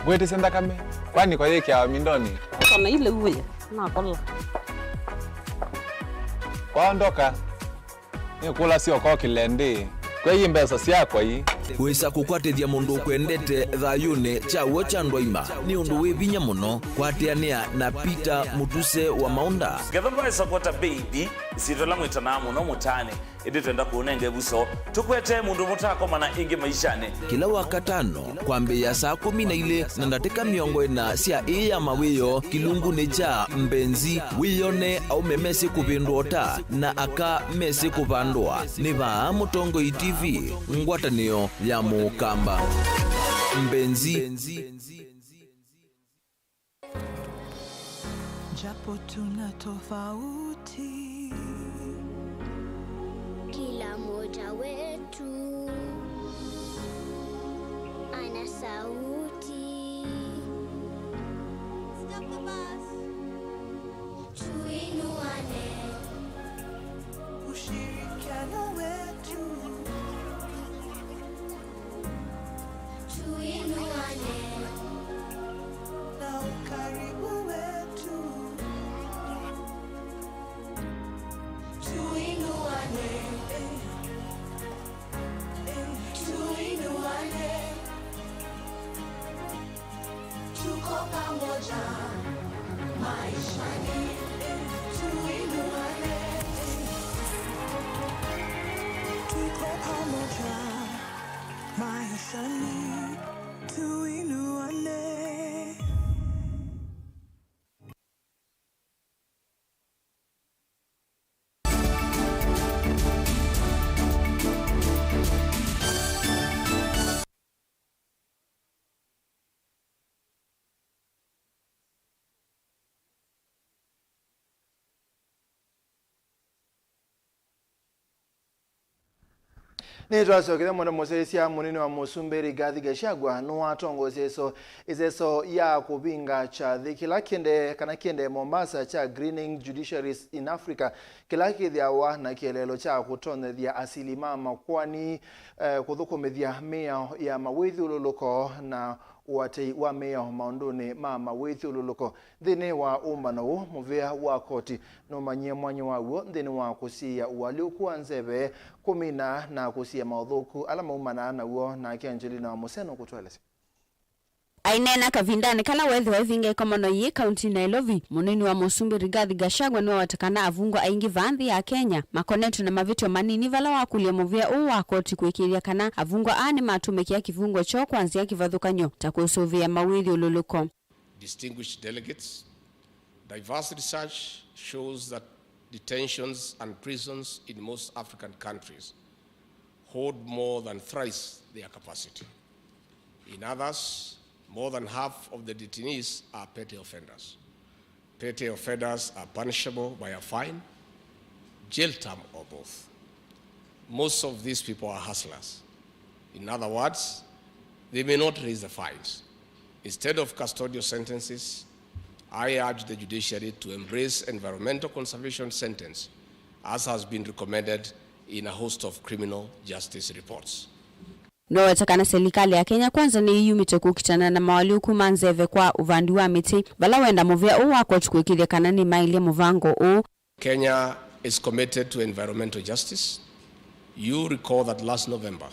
Ngwĩtĩsye nthakame, kwani kwayĩkĩawa mindoni? Kana ile uwe, nakola. Kwaondoka. Nĩkũlasya ũkokĩle ndĩ, kwei mbesa syakwa ii. Kwĩsa kũkwatĩthya mũndũ ũkwendete thayũnĩ kya w'o kya ndwaima nĩ ũndũ wĩ vinya mũno. Kwatĩanĩa na Peter Mũtuse wa Maũnda. Ngetha ndwaĩsa kwata baby, ĩsyĩtwa ĩla mwĩtanaa mũno mũtaanĩ, ĩndĩ twenda kũũnenga ĩvuso, tũkwete mũndũ mũtaakomana ĩngĩ maishanĩ. Kĩla Wakatano kwambĩĩa saa kũmi na ilĩ na ndatĩka mĩongo ĩna sya ĩĩ ya mawĩoo kĩlungunĩ kya Mbenzi, wĩyone aũme mesĩ kũvĩndũa ũta na aka mesĩ kũvandũa. Nĩ vaa Mũtongoi T V, ngwatanĩo ya Mũkamba. Mbenzi. Japo tuna tofauti, kila mmoja wetu ana sauti. Stop the bus. Tuinuane. Ushirikiano wetu. Tuinuane. Na ukaribu wetu. Tuinuane. Eh, eh, tuinuane. Tuko pamoja maishani. Eh, tuinuane. Eh, tuko pamoja maishani, tuinuane. Nĩtwasyokethya mũno mũsyaĩĩsya mũnini wa mũsumbĩ Rigathi Gachagua nĩwatongoesye ĩso, ĩseso ya kũvinga kyathĩ kĩla kĩendee kana kĩendee Mombasa kya Greening Judiciaries in Africa, kĩla kĩthĩawa na kĩeleelo kya kũtonyethya asili ma makoani, eh, kũthũkũmĩthya mĩao ya mawĩthyũlũlũko na ũatĩi wa mĩao maũndũnĩ ma mawĩthyũlũlũko. Nthĩnĩ wa ũmbano ũũ, mũvĩa wa koti nũmanyie mwanya waw'o nthĩnĩ wa kũsiĩĩa ũalyũku wa nzeve, kũmina na kũsiĩĩa maũthũku ala maumanaa naw'o, nake Angelina wa Mũseno kũtũelesya. Aineena kavindanĩ kala weethĩwa ũivinga ĩkomano yĩĩ kaunti Nairobi, mũnini wa mũsumbĩ Rigathi Gachagua nĩwaweta kana avungwa aingĩ vaa nthĩ ya Kenya makonetwe na mavĩtyo manini, vala wakũlya mũvĩa ũũ wa koti kũĩkĩĩthya kana avungwa aa nĩmatũmĩkĩa kĩvungo kyoo kwa nzĩa kĩvathũkany'o ta kũsũvĩa mawĩthyũlũlũko. Distinguished delegates, diverse research shows that detentions and prisons in most African countries hold more than thrice their capacity. In others, more than half of the detainees are petty offenders. Petty offenders are punishable by a fine, jail term, or both. Most of these people are hustlers. In other words, they may not raise the fines. Instead of custodial sentences, I urge the judiciary to embrace environmental conservation sentence, as has been recommended in a host of criminal justice reports. Nĩwaweta kana silikalĩ ya Kenya Kwanza nĩyĩyumĩtye kũkitana na moalyũku ma nzeve kwa ũvandi wa mĩtĩ, vala wenda mũvĩa ũũ wa koti kũĩkĩĩthya kana nĩmaĩlye mũvango ũũ. Kenya is committed to environmental justice. You recall that last November,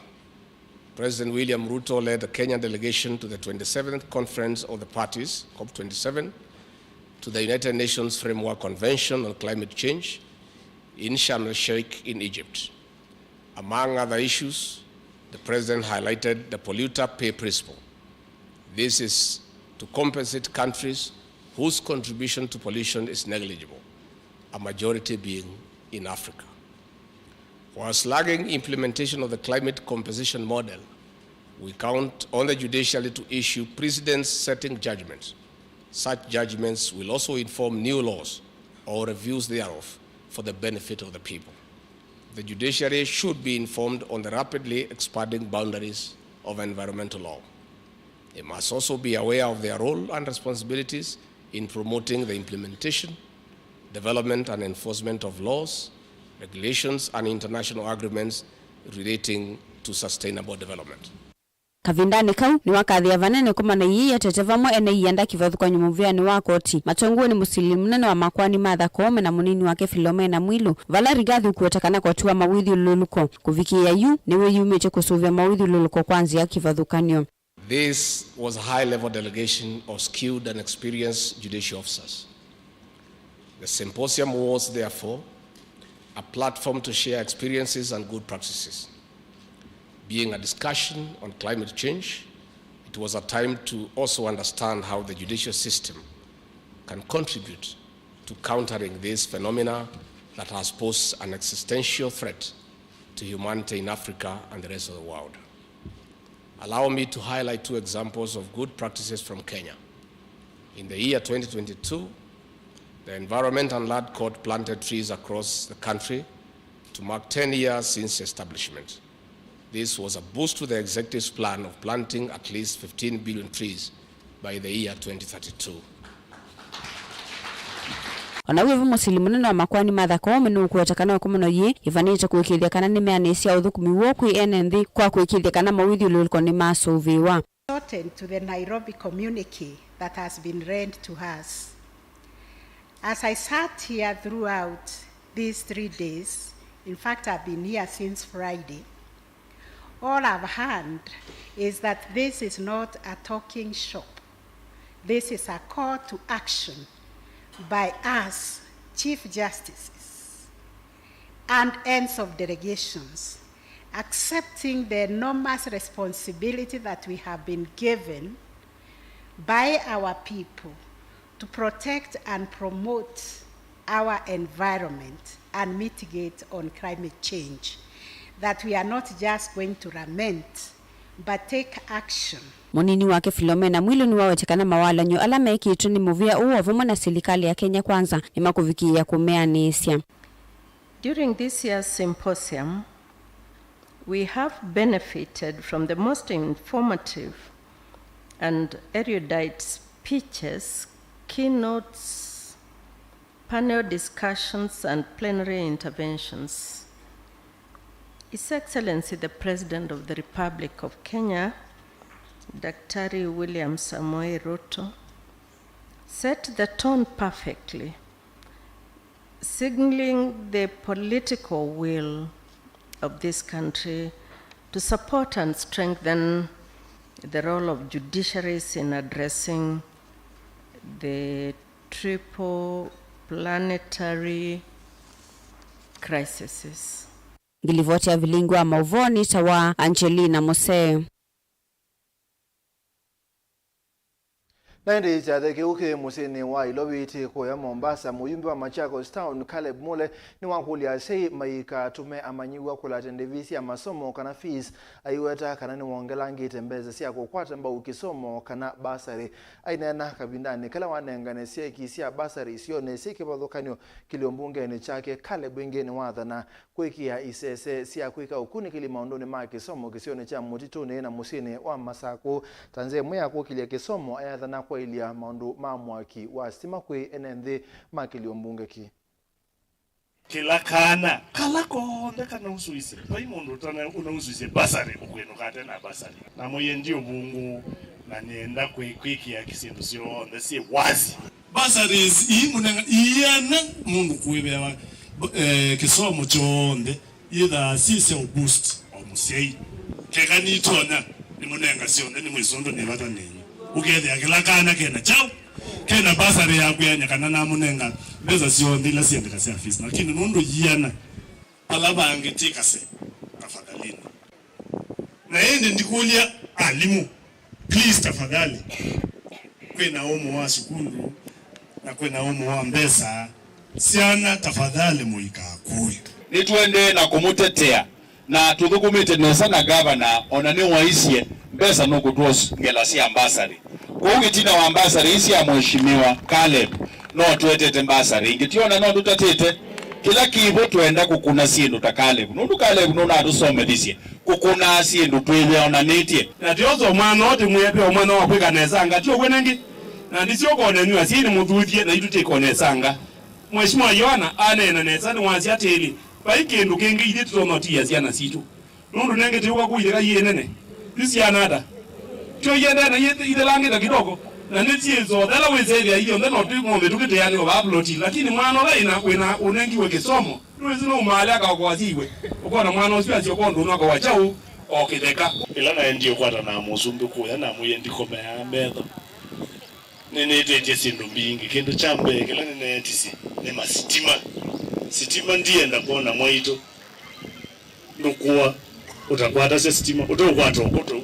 President William Ruto led the Kenyan delegation to the twenty-seventh Conference of the Parties, COP twenty-seven, to the United Nations Framework Convention on Climate Change in Sharm el Sheikh in Egypt. Among other issues, the President highlighted the polluter pay principle. This is to compensate countries whose contribution to pollution is negligible, a majority being in Africa. While lagging implementation of the climate compensation model, we count on the judiciary to issue precedent-setting judgments. Such judgments will also inform new laws or reviews thereof for the benefit of the people. The judiciary should be informed on the rapidly expanding boundaries of environmental law. They must also be aware of their role and responsibilities in promoting the implementation, development and enforcement of laws, regulations and international agreements relating to sustainable development. Kavindanĩ kau, nĩwakathĩa vanene kũmana ii yetete vamwe ene ianda kĩvathũkany'o mũvĩanĩ wa koti, matongoew'e nĩ mũsili mũnene wa makoani Martha Koome na mũnini wake Philomena Mwilu, vala Rigathi ũkũweta kana koti wa mawĩthyũlũlũko kũvikĩĩa yu nĩwĩyumĩtye kũsũvĩa mawĩthyũlũlũko kwa nzĩa kĩvathũkany'o. This was a high-level delegation of skilled and experienced judicial officers. The symposium was, therefore, a platform to share experiences and good practices. Being a discussion on climate change, it was a time to also understand how the judicial system can contribute to countering this phenomena that has posed an existential threat to humanity in Africa and the rest of the world. Allow me to highlight two examples of good practices from Kenya. In the year twenty twenty-two, the Environment and Land Court planted trees across the country to mark ten years since establishment. This was a boost to the executive's plan of planting at least fifteen billion trees by the year twenty thirty-two. O na wĩ vu, mũsili mũnene wa makoani Martha Koome nũkũweta kana ĩkomano yĩĩ yĩvanĩte kũĩkĩĩthya kana nĩmeanĩsya ũthũkũmi woo kwĩ ene nthĩ kwa kũĩkĩĩthya kana mawĩthyũlũlũko nĩmasũvĩwa. Important to the Nairobi communique that has been read to us. As I sat here throughout these three days, in fact, I've been here since Friday, all I've heard is that this is not a talking shop. This is a call to action by us Chief Justices and ends of delegations, accepting the enormous responsibility that we have been given by our people to protect and promote our environment and mitigate on climate change, that we are not just going to lament, but take action. Mũnini wake Philomena Mwilu nĩwawetye kana mawalany'o ala mekĩtwe nĩ mũvĩa ũũ o vamwe na silikalĩ ya Kenya Kwanza nĩmakũvikĩĩa kũmeanĩĩsya. During this year's symposium, we have benefited from the most informative and erudite speeches, keynotes, panel discussions, and plenary interventions. His Excellency the President of the Republic of Kenya, Daktari William Samoei Ruto, set the tone perfectly, signaling the political will of this country to support and strengthen the role of judiciaries in addressing the triple planetary crises. Ngilivoti ya vilingi wa mauvoo nĩ ta wa Angelina Musee. Na ĩndĩ kyathĩ kĩu kĩ mũsyĩnĩ wa Iloviti kũya Mombasa, mũyumbi wa Machakos Town, Caleb Mule, nĩwakũlya asyai maikatũme amanyĩw'a kũlata ndĩvi sya masomo kana fees, aiweta kana nĩwongelangĩte mbesa sya kũkwata mbau kĩsomo kana bursary. Aineena kavindanĩ kala wanengane syeki sya bursary isionĩ syĩ kĩvathũkany'o kĩlio mbungenĩ kyake, Caleb ĩngĩ nĩwathana kwĩkĩa isese sya kwĩka ũkunĩkĩli maũndũnĩ ma kĩsomo kĩsionĩ kya Mũtitũnĩ na mũsyĩnĩ wa Masakũ. Ta nzĩa ĩmwe ya kũkĩlya kĩsomo, ayathana kwaĩlya maũndũ ma mwaki wa sitima kwĩ ene nthĩ ma kĩlio mbunge kĩ. Kĩla kana kala konthe kana ũsũisye, vai mũndũ ũtana ũnausũisye basarĩ ũkwĩnũka ate na basarĩ. Na mũyĩe ndi ũvũngũ, na nĩenda kwĩ-, kwĩkĩa syĩndũ syonthe syĩ wazi. Bursaries ii mũnenga iana mũndũ kũĩvewa, eh, kĩsomo kyonthe yĩthaa syĩ sya boost o mũsyai. Keka nitonya, nĩmũnenga syonthe, nĩ mwĩsũndũ nĩ vata nenyu. Ũkethĩa kĩla kana kena kyaũ, kena bursary ya kwĩany'a kana namũnenga mbesa syonthe ila syendeka sya fees. Lakini nũndũ yiana, ala vangĩ tikase, tafadhalini. Na ĩndĩ ndikũlya alimũ, please, tafadhali. Kwĩna ũmũ wa sukulu na kwĩna ũmũ wa mbesa. Syana, tafadhali, mũikakũe. Nĩtũendee na kũmũtetea na tũthũkũmĩte nesa na gavana, ona nĩwaisye mbesa nũkũtwongela sya mbasarĩ. Kwoou ĩtina wa mbasarĩ ii sya Mheshimiwa Caleb, no twetete mbasarĩ ingĩ. Tiona no tũtatĩte? Kĩla kĩvo twenda kũkũna syĩndũ ta Caleb. Nũndũ Caleb nũnatũsomethisye kũkũnaa syĩndũ twĩyonanĩtye. Na tioso mwana ũũ tĩmwĩe ve o mwana wa kwĩka nesanga, ti ũw'o nengĩ? Na ndisyokonenw'a syai nĩmũthuthye, na itũ tĩkonesanga. Mheshimiwa Yohana aneena nesa, nĩwasya atĩlĩ, vai kĩndũ kĩngĩ ithyĩ tũtonya ũtiĩa syana sitũ. Nũndũ nengĩ tĩũka kũitheka iĩ nene. Yu syana ata? Tyo iendee na iĩ-, ithelangĩte kidogo. Na nĩ syĩso, thela wĩsethĩa ithyonthe no tũ-, no mĩtũkĩ tĩanĩwe vaa ploti. Lakini mwana ũla ĩna, wĩna ũnengiwe kĩsomo, ndwĩsĩ no ũmaalya akaokoa syĩiwe. Ũkona mwana ũsu asyoka ũndũ ũnũ akawa kyaũ, o kĩtheka. Ĩla naendie ũkwata na mũsumbĩ kũya, namwĩie ndikomeaa metho. Nĩnĩtĩtye syĩndũ mbingĩ. Kĩndũ kya mbee kĩla nĩneetisye nĩ masitima. Sitima ndienda kwona mwaitũ. Ndũkũa ũtakwatasya sitima, ũteũkwata ũkũtũ.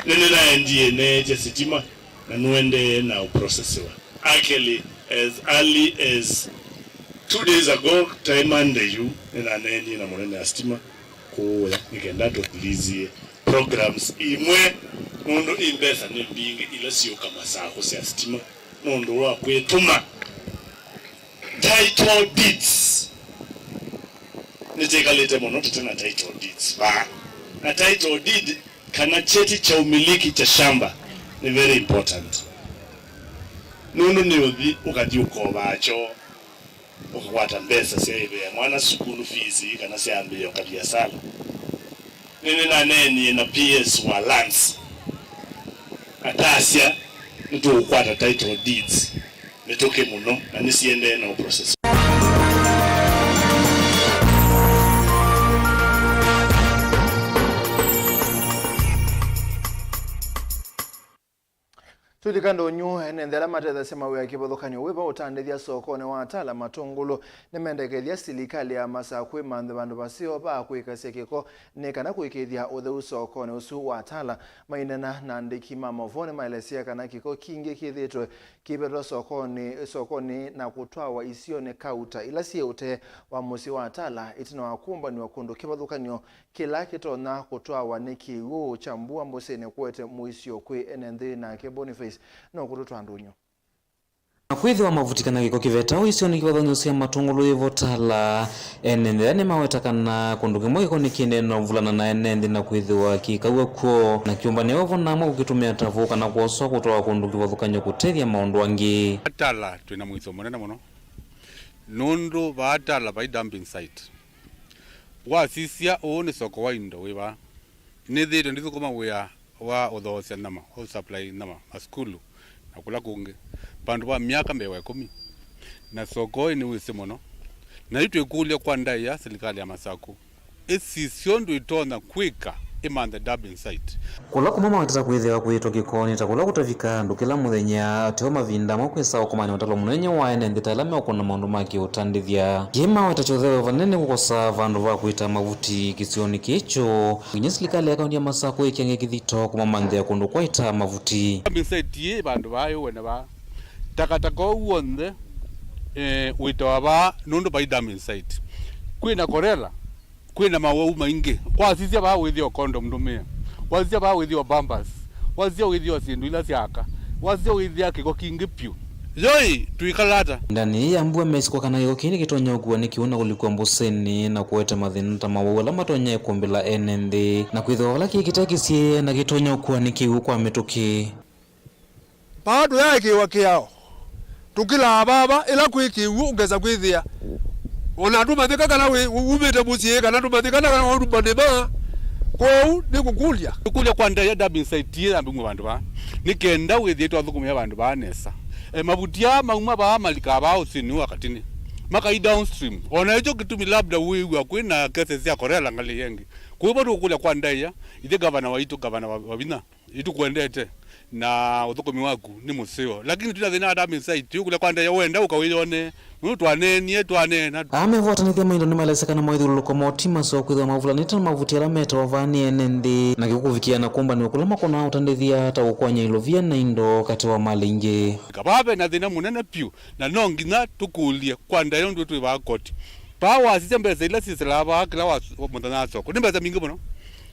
Nĩnĩnaendie neetya sitima, na nũendee na ũprocessiwa. Actually, as early as two days ago, taĩ Monday yu, nĩnaneenie na mũnene wa sitima kũũya, nĩ kenda tũthilĩsye programs imwe, nũndũ i mbesa nĩ mbingĩ ila siũka Masakũ sya sitima, nũndũ wa kwĩtũma. Title deeds. Nĩtwĩkalĩte mũno tũte na title deeds vaa. Na title deed kana cheti cha umiliki cha shamba ni very important. Nũndũ nĩ ũthi ũkathi ũkovaa kyoo, ũkakwata mbesa sya ĩvea mwana sukulu fees kana sya ambĩĩa kaviasala. Nĩnĩnaneenie na P S wa lands. Atasya nĩtũũkwata title deeds. Mĩtũkĩ mũno na nĩsiendee na ũprocess. Tũlika ndũnyũ, ene nthĩ ala matethasya mawĩa kĩvathũkany'o wĩva ũtandĩthya sokonĩ wa Tala Matũngũlũ nĩmendekethya silikalĩ ya Masakũ ĩmanthe vandũ vaseo va kwĩkasya kĩko nĩ kana kũĩkĩĩthya ũtheu sokonĩ ũsu wa Tala. Maineena na andĩki ma maũvoo nĩmaelesya kana kĩko kingĩ kĩthĩĩtwe kĩivetwa sokonĩ, sokonĩ na kũtwawa isionĩ kauta ila syĩ ũtee wa mũsyĩ wa Tala ĩtina wa kũmbanĩw'a kũndũ kĩvathũkany'o kĩla kĩtonya kũtwawa nĩ kĩw'ũ kya mbua mbũsĩnĩ kũete mũisyo kwĩ ene nthĩ. Nake Boniface no kũtũtwaa ndũnyũ. Na kwĩthĩwa mavuti kana kĩko kĩvetawa isionĩ kĩvathũkany'o sya Matũngũlũ yĩvo Tala, ene nthĩ nĩmaweta kana kũndũ kĩmwe kĩko nĩkĩendee na ũvulana na ene nthĩ na kwĩthĩwa kĩkaw'a kw'o, na kĩũmbanĩo vo namwe kũkĩtũmĩa ta vũũ kana kwoswa kũtwawa kũndũ kĩvathũkany'o kũtethya maũndũ angĩ. Tala twĩ na mũisyo mũnene mũno, nũndũ vaa Tala vai dumping site. Wasisya ũũ nĩ soko wa indo wĩ vaa. Nĩthĩĩtwe ndithũkũma wĩa wa ũthoosya nyama, wa ũsupply nyama masukulu na kũla kũngĩ vandũ va myaka mbee wa ĩkũmi. Na soko ĩĩ nĩwĩsĩ mũno. Na yu twĩkũlya kwa ndaĩa silikalĩ ya Masakũ ĩsisye ũndũ ĩtonya kwĩka ĩmanthe dumping site. Kũla kũmwe mawetete kwĩthĩwa kũĩtwa kĩko nĩ ta kũla kũtavikaa andũ kĩla mũthenya, teo mavinda amwe kwĩsaa ũkomanĩ wa ũtalo mũnene wa ene nthĩ ta ala meũkũna maũndũ ma kĩũtandĩthya. Kĩĩ maweta kyothe vanene nĩ kũkosa vandũ va kũĩta mavuti kĩsionĩ kĩĩ kyoo, nginya silikalĩ ya kaunti ya Masakũ ĩkĩange kĩthito kũmamanthĩa kũndũ kwaĩtaa mavuti. Dumping site ĩĩ vandũ vaa ĩũene vaa. Takataka ũũ w'onthe, eh, wĩtawa vaa nũndũ vai dumping site. Kwĩna korela. Kwĩna mawau maingĩ. Wasisya vaa wĩthĩo condom ndũmĩe. Wasisya vaa wĩthĩo pampers. Wasisya wĩthĩo syĩndũ ila sya aka. Wasisya wĩthĩa kĩko kingĩ pyũ. Yoi, twĩkala ata? Ĩvindanĩ yĩĩ ya mbua, mesĩ kwa kana kĩko kĩĩ nĩkĩtonya ũkua nĩ kĩw'ũ na kũlikwa mbũsĩnĩ na kũete mathĩna ta mawau ala matonya ĩkũmbĩla ene nthĩ, na kwĩthĩwa vala kĩĩ kĩtekĩsye na kĩtonya ũkua nĩ kĩw'ũ kwa mĩtũkĩ. Vaa tũyaĩkĩĩwa kĩao, Tũkĩlaa vava, ĩla kwĩ kĩw'ũ ũkesa kwĩthĩa. O na ndũmanyĩka kana wĩ, umĩte mũsyĩ, kana ndũmanyĩka kana wauma nĩma. Kwoou nĩkũkũlya. Tũkũlya kwa ndaĩa dumping site ĩĩ yambingwe vandũ vaa. Nĩ kenda wĩthĩe twathũkũmĩa vandũ vaa nesa. E, mavuti aa mauma vaa malikaa vaa ũsĩnĩ wa Katini. Makai downstream. O na ĩkyo kĩtumi labda wĩw'a kwĩ na cases sya korela ngalĩ yengĩ. Kwoou tũkũlya kwa ndaĩa, ithyĩ gavana waitũ, gavana wa, wa vinya. Nĩtũkwendete na ũthũkũmi waku nĩ mũseo. Lakini twĩna thĩna wa dumping site, tũkũlya kwa ndaĩa wenda ũka wĩyone. Nũndũ twaneenie, twaneena. Aa mevotanĩthya maindo nĩmaelesya kana moithyũlũlũko moo ti maseo kwĩthĩwa mavulanĩte na mavuti ala metawa vaa nĩ ene nthĩ, na kĩu kũvikĩa na kũmbanĩw'a kũla makonaa ũtandĩthya ta ũkwany'a ilovia na indo katĩ wa malĩ ingĩ. Vaa ve na thĩna mũnene vyũ, na no nginya tũkũlye kwa ndaĩa ũndũ twĩ vaa koti. Vaa wasisya mbesa ila sisilaa vaa kĩla wa, mũthenya wa soko. Nĩ mbesa mbingĩ mũno.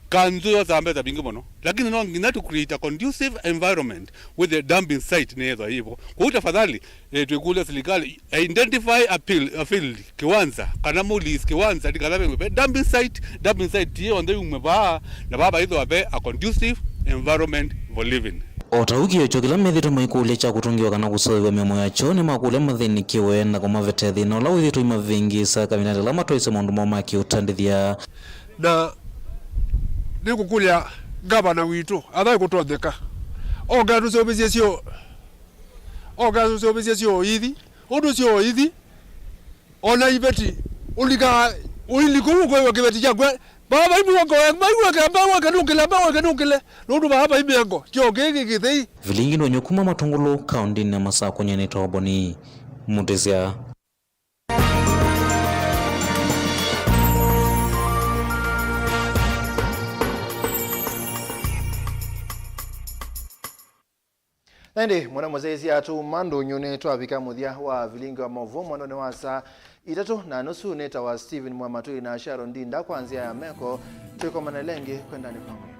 Kanzũ yosaa mbesa mbingĩ mũno. Lakini no nginya to create a conducive environment with the dumping site nĩyethwa yĩvo. Kwoou tafadhali, eh, twĩkũlya serikali, identify a pil-, a field, kiwanza, kana mũlease kiwanza, nĩ kana vengwe ve dumping site, dumping site yĩ yonthe yume vaa, na vaa vaithwa ve a conducive environment for living. O ta ũu kĩo kyo kĩla methĩtwe maikũlya kya kũtũngĩwa kana kũseũvĩw'a mĩomo ya kyoo, nĩmakũlya mathĩnĩkĩwe na kũmavete thĩna ũla wĩthĩtwe imavĩngĩĩsa kavindanĩ kala matwaĩsye maũndũ moo ma kĩũtandĩthya. Na nĩkũkũlya ngavana witũ, athaĩ kũtonyeka, oke atũseũvĩsye syoo, oke atũseũvĩsye syoo ithi, ũndũ syoo ithi, o na iveti, ũlikaa ũilikũ ũkwĩw'a kĩveti kyakwe, vaa vai mũongo, maiweke, maiweke nũkĩle, maiweke nũkĩle, nũndũ vaa vai mĩango, kyoo kĩĩ kĩ kĩthei. Vilingi nĩ wenyu kuma Matũngũlũ, kaũndĩnĩ ya Masakũ, nyie nĩtawa Boni Mũtĩsya. Na ĩndĩ, mũna mũsyaĩĩsya atũma ndũnyũ nĩtwavika mũthya wa vilingi wa maũvoo mwendonĩ wa saa itatũ na nusu. Nĩtawa Stephen Mwamatũi na Sharon Ndinda kwa nzĩa ya meko. Twĩkomane lengĩ kwendanĩ kwa Mwĩai.